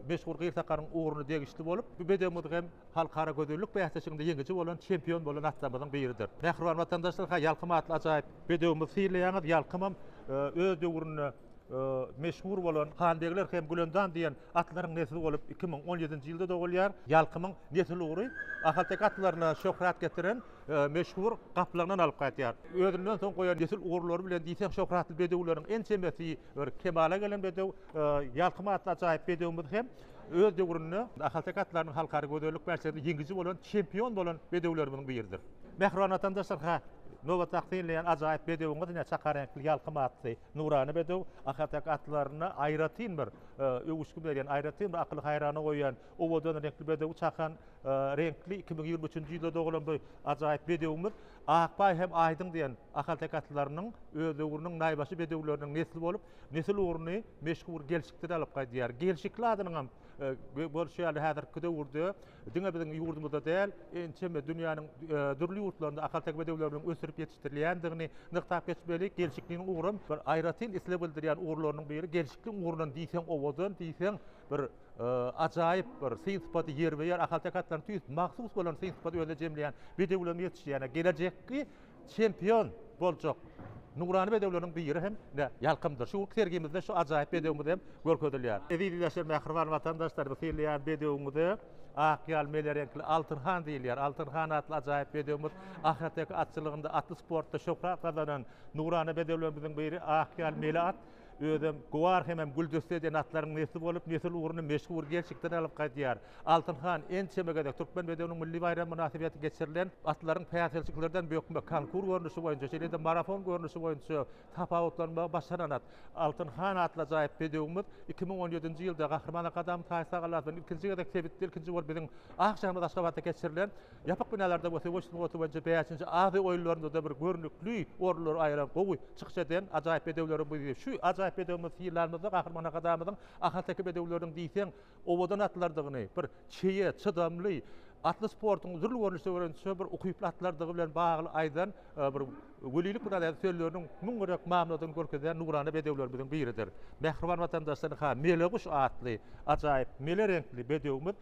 Speaker 14: meşhur Gyrsakaryň ugruna degişli bolup, bu bedewimiz hem halkara gözellik bäsleşiginde ýeňiji bolan, çempion bolan atlarymyzyň biridir. Mähriban watandaşlar, ha Ýalkym atly ajaýyp bedewimizi synlaýaňyz. Ýalkymam öz döwründe meşhur bolan Hanbegler hem Gülendam diýen atlaryň nesli bolup, 2017-nji ýylda dogulýar. Ýalkymyň nesil ugry ahalteke atlaryna şöhrat getiren meşhur gaplaňdan alyp gaýdýar. Özünden soň goýan nesil ugurlary bilen diýseň şöhratly bedewleriň ençemesi bir kemala gelen bedew. Ýalkym atly ajaýyp bedewimiz hem öz döwründe ahalteke atlarynyň halkara gözellik bäsleşiginde ýeňiji bolan, çempion bolan bedewlerimiziň biridir. Mähriban watandaşlar, ha, nobatdaky synlaýan ajaýyp bedewiňiz ine çaka reňkli Ýalkym atly nurana bedew ahalteke atlaryna aýratyn bir öwüşgin berýän, aýratyn bir akyly haýrana goýýan owadan reňkli bedew çakan reňkli 2023-nji ýylda dogulan bu ajaýyp bedewimiz Akbaý hem Aýdyň diýen ahalteke atlylarynyň öz döwrüniň naýbaşy bedewleriniň nesli bolup, nesil ugruny meşhur Gelşikden alyp gaýdýar. Gelşikli adynyň hem bolşy ýaly häzirki döwürde diňe biziň ýurdumyzda däl, ençeme dünýäniň dürli ýurtlarynda ahalteke bedewleriniň ösdürilip ýetişdirilýändigini nygtap geçmeli. Gelşikliniň ugram bir aýratyn isleg bildirýän ugurlarynyň biri. Gelşikli ugrundan diýseň owadan, diýseň bir ajaýyp bir syn-sypaty ýerbe-ýer ahalteke atlaryna tüýs mahsus bolan syn-sypaty özünde jemleýän bedewleriň ýetişýäne gelejekki çempion boljak nurana bedewleriniň biri hem ine Ýalkymdyr. Şu günki sergimizde şu ajaýyp bedewimiz hem görkezilýär. Eziz ildeşler, mähriban watandaşlar, bu synlaýan bedewiňize ak ýal mele reňkli Altyn han diýilýär. Altyn han atly ajaýyp bedewimiz ahalteke atçylygynda, atly sportda şöhrat gazanan nurana bedewlerimiziň biri ak ýal mele at. Özem Guwar hemem Güldesse diýen atlaryň nesli bolup, nesil ugruny meşhur Gelşikden alyp gaýdýar. Altyn han ençeme gezek Türkmen bedewiniň milli baýramy mynasybetli geçirilen atlaryň päsgelçiliklerden bökmek, konkur görnüşi boýunça, şeýle-de marafon görnüşi boýunça tapawutlanmagy başaran at. Altyn han atly ajaýyp bedewimiz 2017-nji ýylda Gahryman Arkadagymyz saýy-sagallasy bilen ilkinji gezek sebitde ilkinji bolup biziň ak şäherimiz Aşgabatda geçirilen ýapyk binalarda we söweş sungaty boýunça bäşinji Aziýa oýunlarynda-da bir görnükli orunlary aýyran gowy çykyş eden ajaýyp bedewleriň biri. Şu ajaýyp bedewimizi synlanymyzda Gahryman Arkadagymyzyň ahalteke bedewleriniň diýseň owadan atlardygyny, bir çeýe, çydamly, atly sportuň dürli görnüşleri boýunça bir ukyply atlardygy bilen bagly aýdan bir welilik mynasybetli sözleriniň müň gezek mamladygyny görkezýän nurana bedewlerimiziň biridir. Mähriban watandaşlar, ynha, Meleguş atly ajaýyp mele reňkli bedewimiz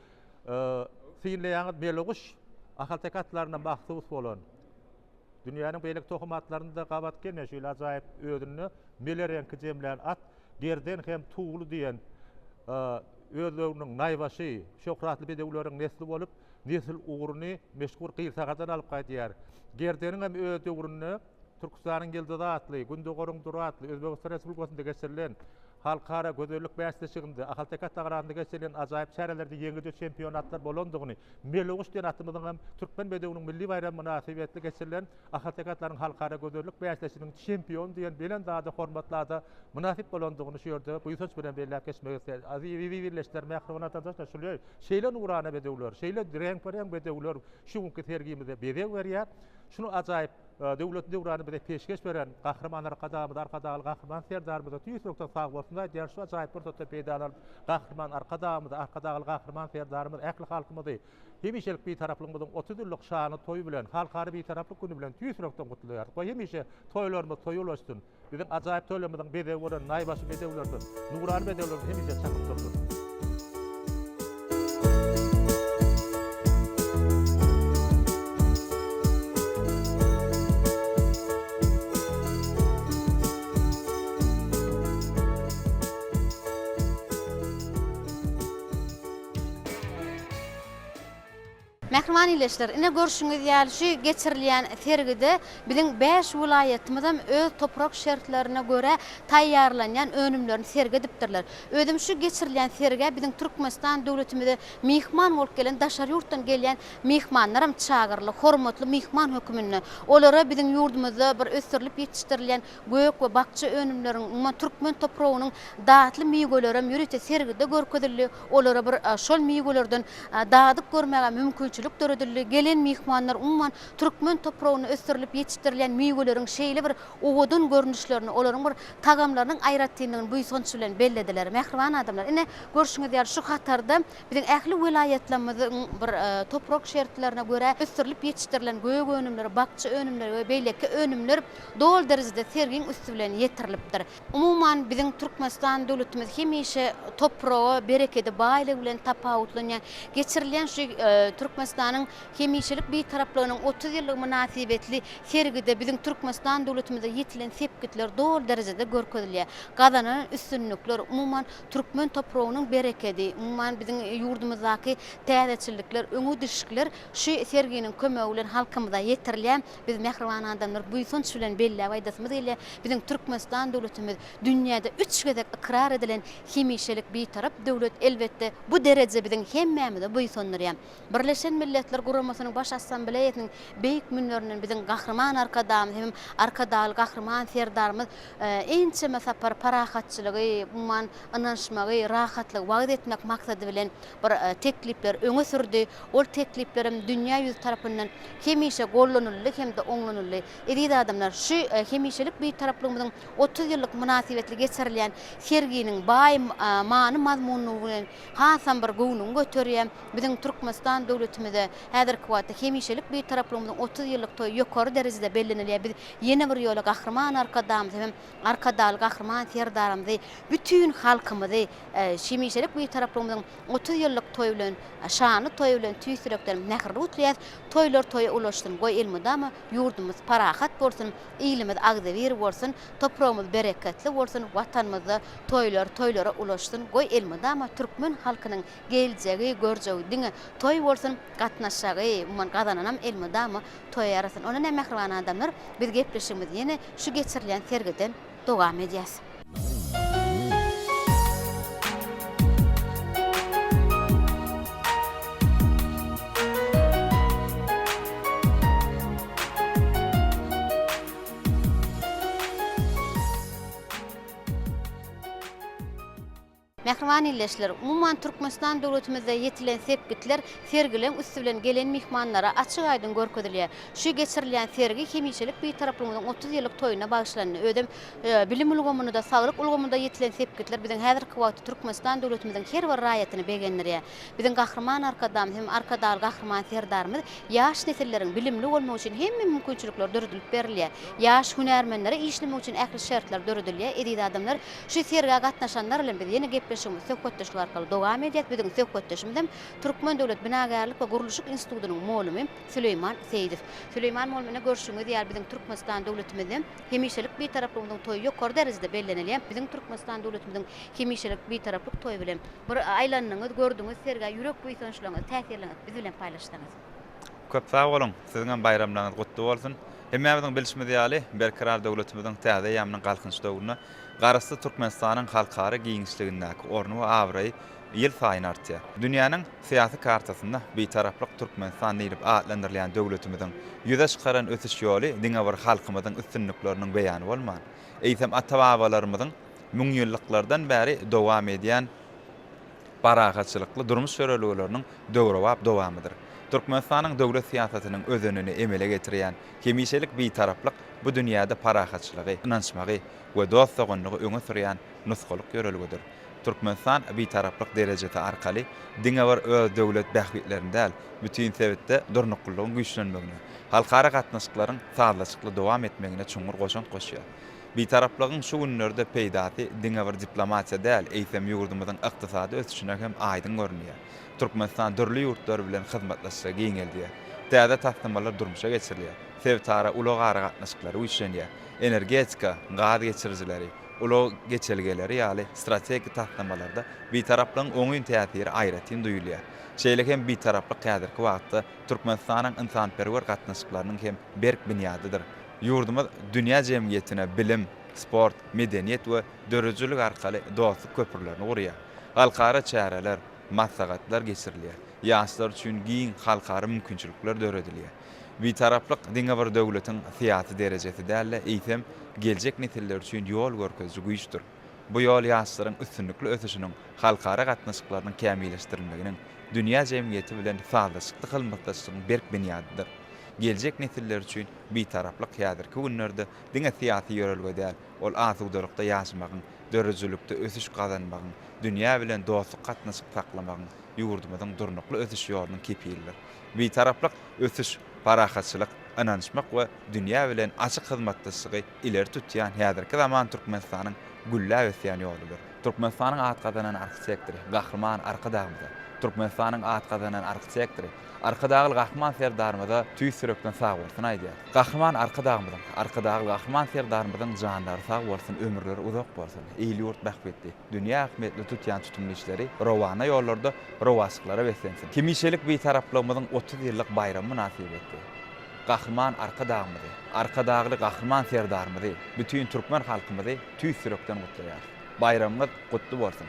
Speaker 14: synlaýaňyz Meleguş ahalteke atlaryna mahsus bolan Dünýäniň beýleki tohum atlarynda gabat gelmeýän şeýle ajaýyp özünde mele reňki jemlän at Gerden hem Tugly diýen özleriniň naýbaşy, şöhratly bedewleriň nesli bolup, nesil ugruny meşhur Gyrsagadan alyp gaýdýar. Gerdeniň hem öz döwründe Türküstanyň ýyldyzy atly, Gündogaryň dury atly Özbegistan Respublikasynda geçirilen halkara gözellik bäsleşiginde ahalteke atlar arasynda geçirilen ajaýyp çärelerde ýeňiji çempion atlar bolandygyny Meleguş diýen atymyzyň hem Türkmen bedewiniň milli baýramy mynasybetli geçirilen ahalteke atlaryň halkara gözellik bäsleşiginiň çempiony diýen belent ada, hormatly ada mynasyp bolandygyny şu ýerde buýsanç bilen belläp geçmek isleýäris. Aziz ildeşler, mähriban watandaşlar, şular şeýle nurana bedewler, şeýle reňbe-reň bedewler şu günki sergimize bezeg berýär. Şuny ajaýyp döwletli döwrany bize peşgeş beren Gahryman Arkadagymyza, Arkadagly Gahryman Serdarymyza tüýs ýürekden sagbolsun aýdýarys. Şu ajaýyp pursatdan peýdalanyp, Gahryman Arkadagymyzy, Arkadagly Gahryman Serdarymyz ähli halkymyzy hemişelik Bitaraplygymyzyň 30 ýyllyk şanly toýy bilen, Halkara Bitaraplyk güni bilen tüýs ýürekden gutlaýarys. Goý, hemişe toýlarymyz toýa ulaşsyn! Biziň ajaýyp toýlarymyzyň bezegi bolan naýbaşy bedewlerimiz, nurana bedewlerimiz hemişe çapyp dursun!
Speaker 2: Mähriban ildeşler, ine görşüňiz ýaly şu geçirilýän sergide biziň bäş welaýatymyzam öz toprak şertlerine görä taýýarlanýan önümlerini sergi edipdirler. Özem şu geçirilýän sergä biziň Türkmenistan döwletimize myhman bolup gelen daşary ýurtdan gelýän myhmanlaram çagyryldy, hormatly myhman höküminde. Olara biziň ýurdumyzda bir ösdürilip ýetişdirilýän gök we bakja önümleriň, umuman türkmen topragynyň datly miwelerem ýörite sergide görkezildi. Olara bir şol miwelerden dadyp görmäge mümkinçilik. mümkinçilik döredildi. Gelen myhmanlar umuman türkmen topragynda ösdürilip ýetişdirilýän miweleriň şeýle bir owadan görnüşlerini, olaryň bir tagamlarynyň aýratynlygyny buýsanç bilen bellediler. Mähriban adamlar, ine, görşüňiz ýaly, şu hatarda biziň ähli welaýatlarymyzyň bir toprak şertlerine görä ösdürilip ýetişdirilen gök önümleri, bakja önümleri we beýleki önümler doly derejede sergiň üsti bilen ýetirilipdir. Umuman, biziň Türkmenistan döwletimiz hemişe topraga, berekede baýlygy bilen tapawutlanýar. Geçirilýän şu Türkmenistanyň hemişelik Bitaraplygynyň 30 ýyllygy mynasybetli sergide biziň Türkmenistan döwletimizde ýetilen sepgitler doly derejede görkezilýär. Gazanylan üstünlikler, umuman, türkmen topragynyň berekedi, umuman, biziň ýurdumyzdaky täzeçillikler, öňe gidişlikler şu serginiň kömegi bilen halkymyza ýetirilýär. Biz mähriban adamlar buýsanç bilen belläp aýdasymyz gelýär, biziň Türkmenistan döwletimiz dünýäde üç gezek ykrar edilen hemişelik Bitarap döwlet, elbetde, bu dereje biziň hemmämizi buýsandyrýar. Birleşen Milletler Guramasynyň Baş Assambleýasynyň beýik münberinden biziň Gahryman Arkadagymyz hemem Arkadagly Gahryman Serdarymyz ençeme sapar parahatçylygy, umuman, ynanyşmagy, rahatlygy wagyz etmek maksady bilen bir teklipleri öňe sürdi. Ol tekliplerem dünýä ýüzi tarapyndan hemişe gollanyldy hem-de oňlanyldy. Eziz adamlar, şu hemişelik Bitaraplygymyzyň 30 ýyllyk mynasybetli geçirilýän serginiň baý many-mazmunyny bilen hasam bir göwnüňi göterýär. Biziň Türkmenistan döwletimize häzirki wagtda hemişelik Bitaraplygymyzyň 30 ýyllyk toýy ýokary derejede bellenilýär. Biz ýene bir ýola Gahryman Arkadagymyzy hem Arkadagly Gahryman Serdarymyzy, bütin halkymyzy hemişelik Bitaraplygymyzyň 30 ýyllyk toýy bilen, şanly toýy bilen tüýs ýürekden mähirli gutlaýas. Toýlar toýa ulaşsyn, goý elmydama ýurdumyz parahat bolsun, ilimiz agzybir bolsun, topragymyz bereketli bolsun, Watanymyzda toýlar toýlara ulaşsyn, goý elmydama türkmen halkynyň geljegi, görjegi diňe toý bolsun, gatnaşagy, umuman gazananam elmydama toýa ýarasyn. Onda näme mähriban adamlar, biz gepleşigimizi ýene şu geçirilýän sergiden dowam edýäs. Mähriban ildeşler, umuman Türkmenistan döwletimizde ýetilen sepgitler sergileň üsti bilen gelen myhmanlara açyk-aýdyň görkezilýär. Şu geçirilýän sergi hemişelik Bitaraplygymyzyň 30 ýyllyk toýuna bagyşlandy. Özem bilim ulgamynda-da, saglyk ulgamynda ýetilen sepgitler biziň häzirki wagtda Türkmenistan döwletimiziň her bir raýatyny begendirýär. Biziň Gahryman Arkadagymyz hem Arkadagly Gahryman Serdarymyz ýaş nesilleriň bilimli bolmagy üçin hemme mümkinçilikler döredilip berilýär. Ýaş hünärmenlere işlemek üçin ähli şertler döredilýär. Eziz adamlar, şu sergä gatnaşanlar bilen biz ýene gepleşigimizi söhbetdeşlik arkaly dowam edýäs. Biziň söhbetdeşimiz hem Türkmen döwlet binagärlik we gurluşyk institutynyň mugallymy Süleýman Seýidow. Süleýman mugallym ine görşüňiz ýaly biziň Türkmenistan döwletimizde hemişelik Bitaraplygymyzyň toýy ýokary derejede bellenilýär. Biziň Türkmenistan döwletimiziň hemişelik Bitaraplyk toýy bilen bir aýlandyňyz, gördüňiz sergä ýürek buýsançlaryňyzy, täsirleriňizi biz bilen paýlaşsaňyz.
Speaker 15: Köp sag boluň! Siziňem baýramlaryňyz gutly bolsun! Hemmämiziň bilşimiz ýaly, Berkarar döwletimiziň täze eýýamynyň Galkynyş döwründe Garaşsyz Türkmenistanyň halkara giňişligindäki orny we abraýy ýylsaýyn artýar. Dünýäniň syýasy kartasynda Bitaraplyk Türkmenistan diýlip atlandyrylýan döwletimiziň ýüze çykaran ösüş ýoly diňe bir halkymyzyň üstünlikleriniň beýany bolman, eýsem ata-babalarymyzyň müňýyllyklardan bäri dowam edýän parahatçylykly durmuş ýörelgeleriniň döwrebap dowamydyr. Türkmenistanyň döwlet syýasatynyň özenini emele getirýän hemişelik Bitaraplyk bu dünýäde parahatçylygy, ynanyşmagy we dost-doganlygy öňe sürýän nusgalyk ýörelgedir. Türkmenistan Bitaraplyk derejesi arkaly diňe bir öz döwlet bähbitlerini däl, bütin sebitde durnuklylygyň güýçlenmegine, halkara gatnaşyklaryň sazlaşykly dowam etmegine çuňňur goşant goşýar. Bitaraplygyň şu günlerde peýdasy diňe bir diplomatiýa däl, eýsem ýurdumyzyň ykdysady ösüşine hem aýdyň görünýär. Türkmenistan dürli ýurtlar bilen hyzmatdaşlygy giňeldýär. Täze taslamalar durmuşa geçirilýär. Sebitara ulag aragatnaşyklary güýçlenýär. Energetika, gaz geçirijileri, ulag geçelgeleri ýaly strategik taslamalarda Bitaraplygyň oňyn täsiri aýratyn duýulýar. Şeýle hem Bitaraplyk häzirki wagtda Türkmenistanyň ynsanperwer gatnaşyklarynyň hem berk binýadydyr. Ýurdumyz dünýä jemgyýetine bilim, sport, medeniýet we döredijilik arkaly dostluk köprülerini gurýar. Halkara çäreler, maslahatlar geçirilýär. Ýaşlar üçin giň halkara mümkinçilikler döredilýär. Bitaraplyk diňe bir döwletiň syýasy derejesi däl-de, eýsem, geljek nesiller üçin ýol görkeziji güýçdür. Bu ýol ýaşlaryň üstünlikli ösüşiniň, halkara gatnaşyklarynyň kämilleşdirilmeginiň, dünýä jemgyýeti bilen sazlaşykly hyzmatdaşlygyň berk binýadydyr. Geljek nesiller üçin Bitaraplyk häzirki günlerde diňe syýasy ýörelge däl, ol asudalykda ýaşamagyň, döredijilikde ösüş gazanmagyň, dünýä bilen dostluk gatnaşyk saklamagyň, ýurdumyzyň durnukly ösüş ýolunyň kepilidir. Bitaraplyk ösüş, parahatçylyk, ynanyşmak we dünýä bilen açyk hyzmatdaşlygy ileri tutýan häzirki zaman Türkmenistanyň gülläp ösýän ýoludyr. Türkmenistanyň at gazanan arhitektory Gahryman Arkadagymyza, Türkmenistanyň at gazanan arhitektory Arkadagly Gahryman Serdarymyza tüýs ýürekden sagbolsun aýdýarys. Gahryman Arkadagymyzyň, Arkadagly Gahryman Serdarymyzyň janlary sag bolsun, ömürleri uzak bolsun, il-ýurt bähbitli, dünýä ähmiýetli tutýan tutumly işleri rowana ýollarda rowaçlyklara beslensin. Hemişelik Bitaraplygymyzyň 30 ýyllyk baýramy mynasybetli Gahryman Arkadagymyzy, Arkadagly Gahryman Serdarymyzy, bütin türkmen halkymyzy tüýs ýürekden gutlaýarys. Baýramyňyz gutly bolsun!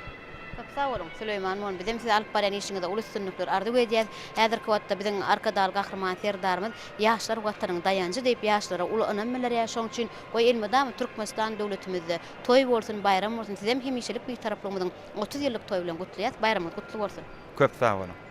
Speaker 2: Köp sag boluň, Süleýman mugallym. Bizem size alyp barýan işiňizde uly üstünlikler arzuw edýäs. Häzirki wagtda biziň Arkadagly Gahryman Serdarymyz Ýaşlar Watanyň daýanjy diýip ýaşlara uly ynam bildirýär. Şonuň üçin goý elmydama Türkmenistan döwletimizde toý bolsun, baýram bolsun. Sizem hemişelik Bitaraplygymyzyň 30 ýyllyk toýy bilen gutlaýas. Baýramyňyz gutly bolsun!
Speaker 15: Köp sag boluň!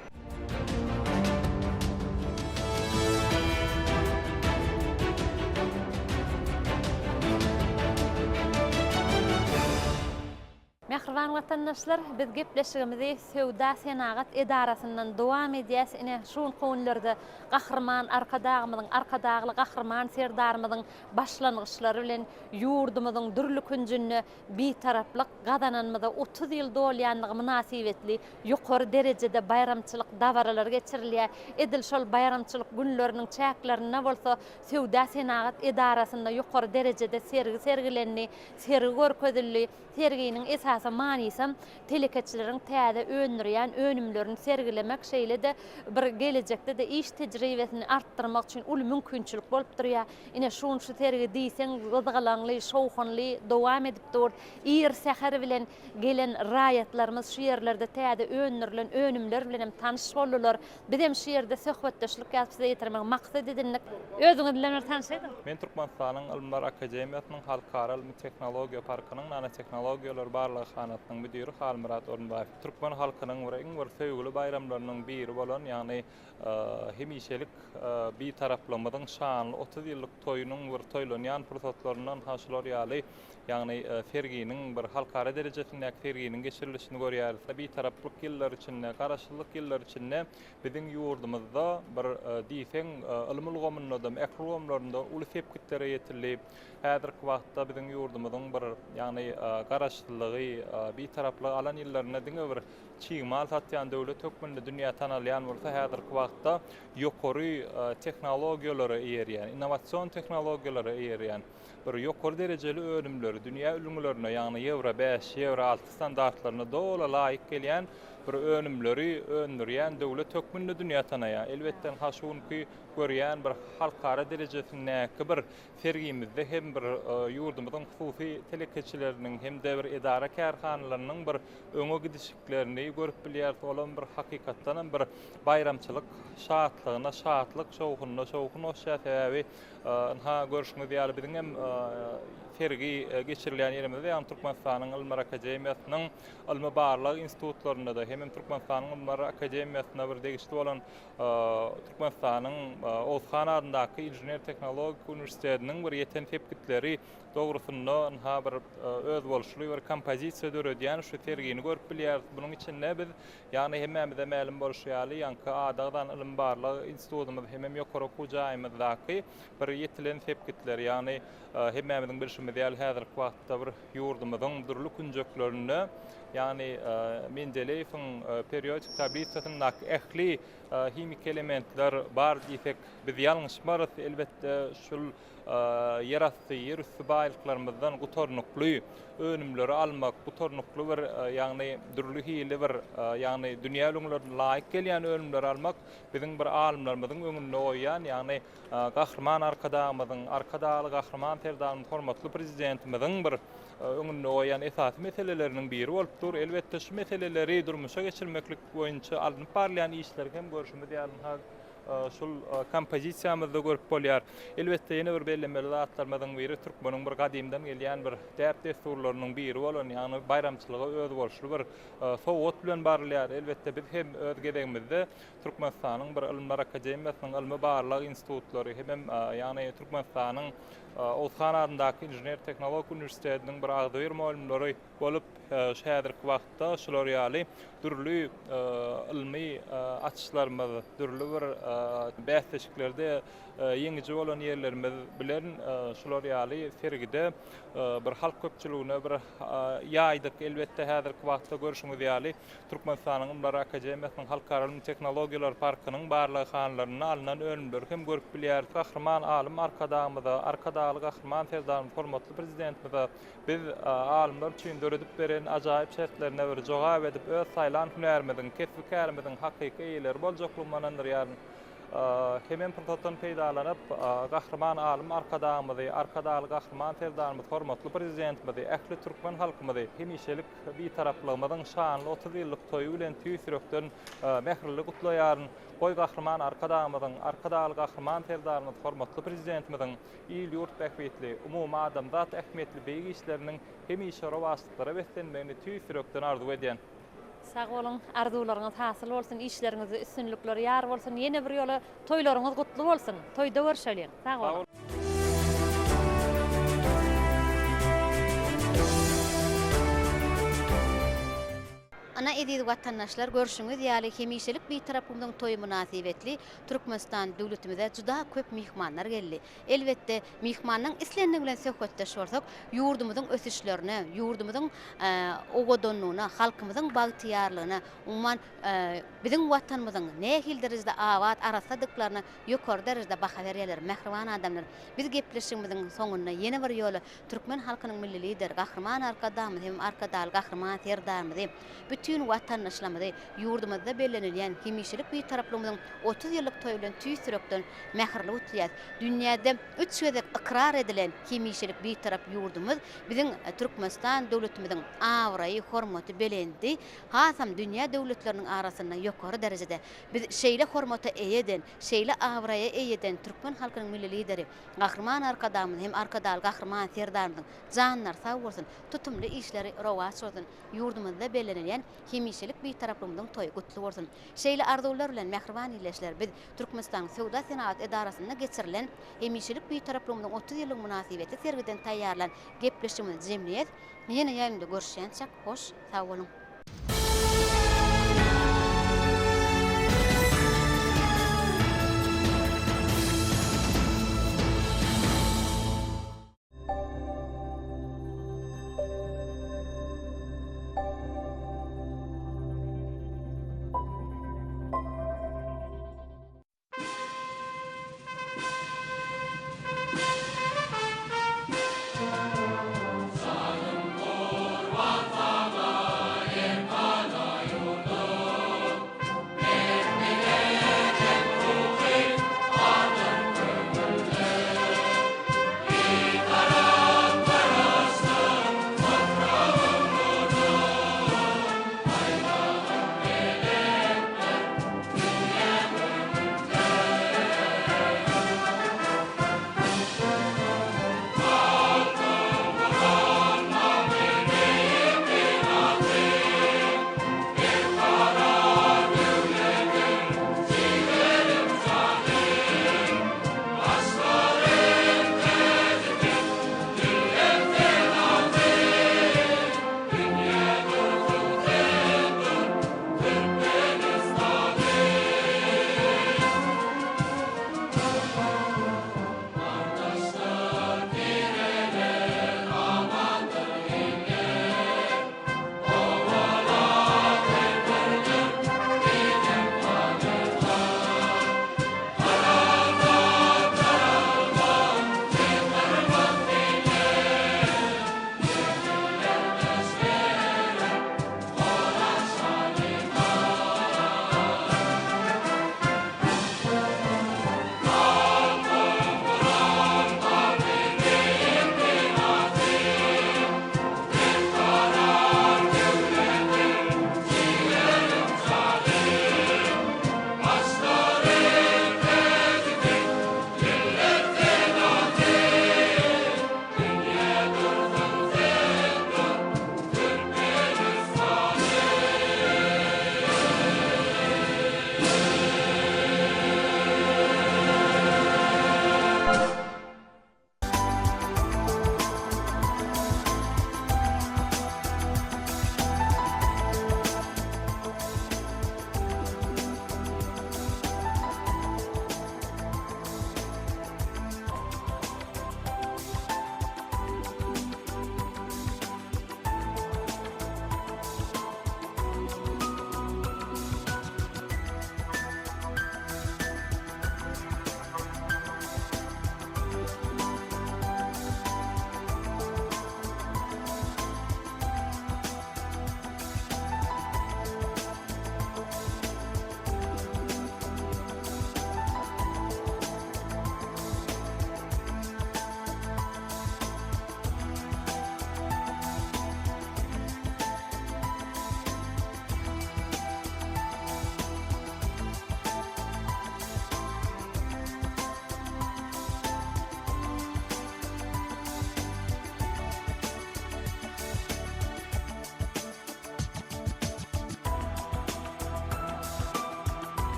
Speaker 9: Mähriban watandaşlar, biz gepleşigimizi Söwda-senagat edarasyndan dowam edýäs. Ine, şu günki günlerde Gahryman Arkadagymyzyň, Arkadagly Gahryman Serdarymyzyň başlangyçlary bilen ýurdumyzyň dürli künjünde Bitaraplyk gazananymyza 30 ýyl dolýanlygy mynasybetli ýokary derejede baýramçylyk dabaralary geçirilýär. Edil şol baýramçylyk günleriniň çäklerinde bolsa Söwda-senagat edarasynda ýokary derejede sergi sergilendi, sergi görkezildi. Serginiň esasy manysam telekeçileriň täze öndürýän önümlerini sergilemek, şeýle-de bir gelejekde-de iş tejribesini artdyrmak üçin uly mümkinçilik bolup durýar. Ine, şu gün şu sergi diýseň gyzgalaňly, şowhunly dowam edip dur. Ir säher bilen gelen raýatlarymyz şu ýerlerde täze öndürilen önümler bilen hem tanyş boldular. Bizem şu ýerde söhbetdeşlik ýazyp size ýetirmegi maksat edindik. Özüňiz bilen bir tanyşaýdyň.
Speaker 16: Men Türkmenistanyň Ylymlar akademiýasynyň Halkara ylmy-tehnologiýa parkynyň Nanotehnologiýalar barlaghanasynyň müdiri Halmyrat Orunbaýew. Türkmen halkynyň bir iň bir söýgüli baýramlarynyň biri bolan, ýagny hemişelik Bitaraplygymyzyň şanly 30 ýyllyk toýunyň bir toýlanýan pursatlaryndan ha şular ýaly, ýagny serginiň bir halkara derejesindäki serginiň geçirilişini görýäris. Bitaraplyk ýyllary içinde, Garaşsyzlyk ýyllary içinde biziň ýurdumyzda bir diýseň ylym ulgamynda-da, ähli ulgamlarynda uly sepgitlere ýetildi. Häzirki wagtda biziň ýurdumyzyň bir, ýagny Garaşsyzlygy, Bitaraplygy alan ýyllarynda diňe bir çig mal satýan döwlet hökmünde dünýä tanalýan bolsa, häzirki wagtda ýokary tehnologiýalara eýerýän, innowasion tehnologiýalara eýerýän bir ýokary derejeli önümleri dünýä ülňülerine, ýagny Ýewro bäş, Ýewro alty standartlaryna doly laýyk gelýän bir önümleri öndürýän döwlet hökmünde dünýä tanaýar. Elbetde, ynha şu günki görýän bir halkara derejesindäki bir sergimizde hem bir ýurdumyzyň hususy telekeçileriniň hem-de bir edara-kärhanalarynyň bir öňe gidişiklerini görüp bilýäris. Olam bir hakykatdanam bir baýramçylyk şatlygyna şatlyk, şowhunyna şowhun goşýar. Sebäbi ynha görşüňiz ýaly biziň hem sergi geçirilýän ýerimizde, ýagny Türkmenistanyň Ylymlar akademiýasynyň ylmy-barlag institutlarynda-da hemem Türkmenistanyň Ylymlar akademiýasyna bir degişli bolan Türkmenistanyň Oguzhan adyndaky inžener-tehnologik uniwersitetiniň bir ýeten sepgitleri dogrusynda ynha bir özboluşly bir kompozisiýa döredýän şu sergini görüp bilýäris. Bunuň içinde biz, ýagny hemmämize mälim bolşy ýaly, ýaňky ady agzan ylym-barlag institutymyz hemem ýokary okuw jaýymyzdaky bir ýetilen sepgitler, ýagny hemmämiziň bilşimiz ýaly häzirki wagtda bir ýurdumyzyň dürli künjeklerinde, ýagny Mendeleýewiň periodik tablisasyndaky ähli himiki elementler bar diýsek, biz ýalňyşmarys. Elbetde, şul ýerasty, ýerüsti baýlyklarymyzdan gutarnykly önümleri almak, gutarnykly bir, ýagny dürli hili bir, ýagny dünýä ülňülerine laýyk gelýän önümleri almak biziň bir alymlarymyzyň öňünde goýýan, ýagny Gahryman Arkadagymyzyň, Arkadagly Gahryman Serdarymyz hormatly Prezidentimiziň bir öňünde goýýan esasy meseleleriniň biri bolup dur. Elbetde, şu meseleleri durmuşa geçirmeklik boýunça alnyp barylýan işleri hem görşümiz ýaly, ynha. şul kompozisiýamyzda görüp bolýar. Elbetde ýene bir bellemeli zatlarymyzyň biri türkmeniň bir gadymdan gelýän bir däp-dessurlarynyň biri bolan, ýagny baýramçylyga özboluşly bir sowgat bilen barylýar. Elbetde biz hem öz gezegimizde Türkmenistanyň bir Ylymlar akademiýasynyň ylmy-barlag institutlary hemem ýagny Türkmenistanyň Oguzhan adyndaky inžener-tehnologik uniwersitetiniň bir agzybir mugallymlary bolup, şu häzirki wagtda şular ýaly dürli ylmy açyşlarymyz, dürli bir bäsleşiklerde ýeňiji bolan ýerlerimiz bilen şular ýaly sergide bir halk köpçüligine bir ýaýdyk. Elbetde, häzirki wagtda görşüňiz ýaly, Türkmenistanyň Ylymlar akademiýasynyň Halkara ylym tehnologiýalar parkynyň barlaghanalarynda alnan önümleri hem görüp bilýäris. Gahryman alym Arkadagymyza, Arkadagly Gahryman Serdarymyz hormatly Prezidentimize biz alymlar üçin döredip beren ajaýyp şertlerine bir jogap edip, öz saýlan hünärimiziň, kesbi-kärimiziň hakyky eýeleri boljaklygyma ynandyrýaryn. Hemem pursatdan peýdalanyp, Gahryman alym Arkadagymyzy, Arkadagly Gahryman Serdarymyz hormatly Prezidentimizi, ähli türkmen halkymyzy hemişelik Bitaraplygymyzyň şanly 30 ýyllyk toýy bilen tüýs ýürekden mähirli gutlaýaryn. Goý, Gahryman Arkadagymyzyň, Arkadagly Gahryman Serdarymyz hormatly Prezidentimiziň il-ýurt bähbitli, umumadamzat ähmiýetli beýik işleriniň hemişe rowaçlyklara beslenmegini tüýs ýürekden arzuw edýän.
Speaker 9: Sag boluň, arzuwlaryňyz hasyl bolsun, işleriňizde üstünlikler ýar bolsun, ýene bir ýola toýlaryňyz gutly bolsun! Toýda görşeliň! Sag boluň!
Speaker 2: Ana eziz watandaşlar görşüňiz ýaly hemişelik Bitaraplygymyzyň toýy mynasybetli Türkmenistan döwletimize juda köp myhmanlar geldi. Elbetde, myhmanyň islendigi bilen söhbetdeş bolsak, ýurdumyzyň ösüşlerine, ýurdumyzyň owadanlygyna, halkymyzyň bagtyýarlygyna, umuman, biziň Watanymyzyň nähili derejede abat, arassadyklaryna ýokary derejede baha berýärler. Mähriban adamlar, biz gepleşigimiziň soňunda ýene bir ýola türkmen halkynyň Milli Lideri Gahryman Arkadagymyzy hem Arkadagly Gahryman Serdarymyzy, bütin watandaşlarymyzy ýurdumyzda bellenilýän hemişelik Bitaraplygymyzyň 30 ýyllyk toýy bilen tüýs ýürekden mähirli gutlaýas. Dünýäde üç gezek ykrar edilen hemişelik Bitarap ýurdumyz biziň Türkmenistan döwletimiziň abraýy, hormaty belendi, hasam dünýä döwletleriniň arasynda ýokary derejede. Biz şeýle hormata eýe eden, şeýle abraýa eýe eden türkmen halkynyň Milli Lideri Gahryman Arkadagymyz hem Arkadagly Gahryman Serdarymyzyň janlary sag bolsun, tutumly işleri rowaç bolsun, ýurdumyzda bellenilýän hemişelik Bitaraplygymyzyň toýy gutly bolsun! Şeýle arzuwlar bilen, mähriban ildeşler, biz Türkmenistanyň Söwda-senagat edarasynda geçirilen Hemişelik Bitaraplygymyzyň 30 ýyllygy mynasybetli sergiden taýýarlan gepleşigimizi jemleýäs. Ýene ýaýlymda görüşýänçäk, hoş sag boluň!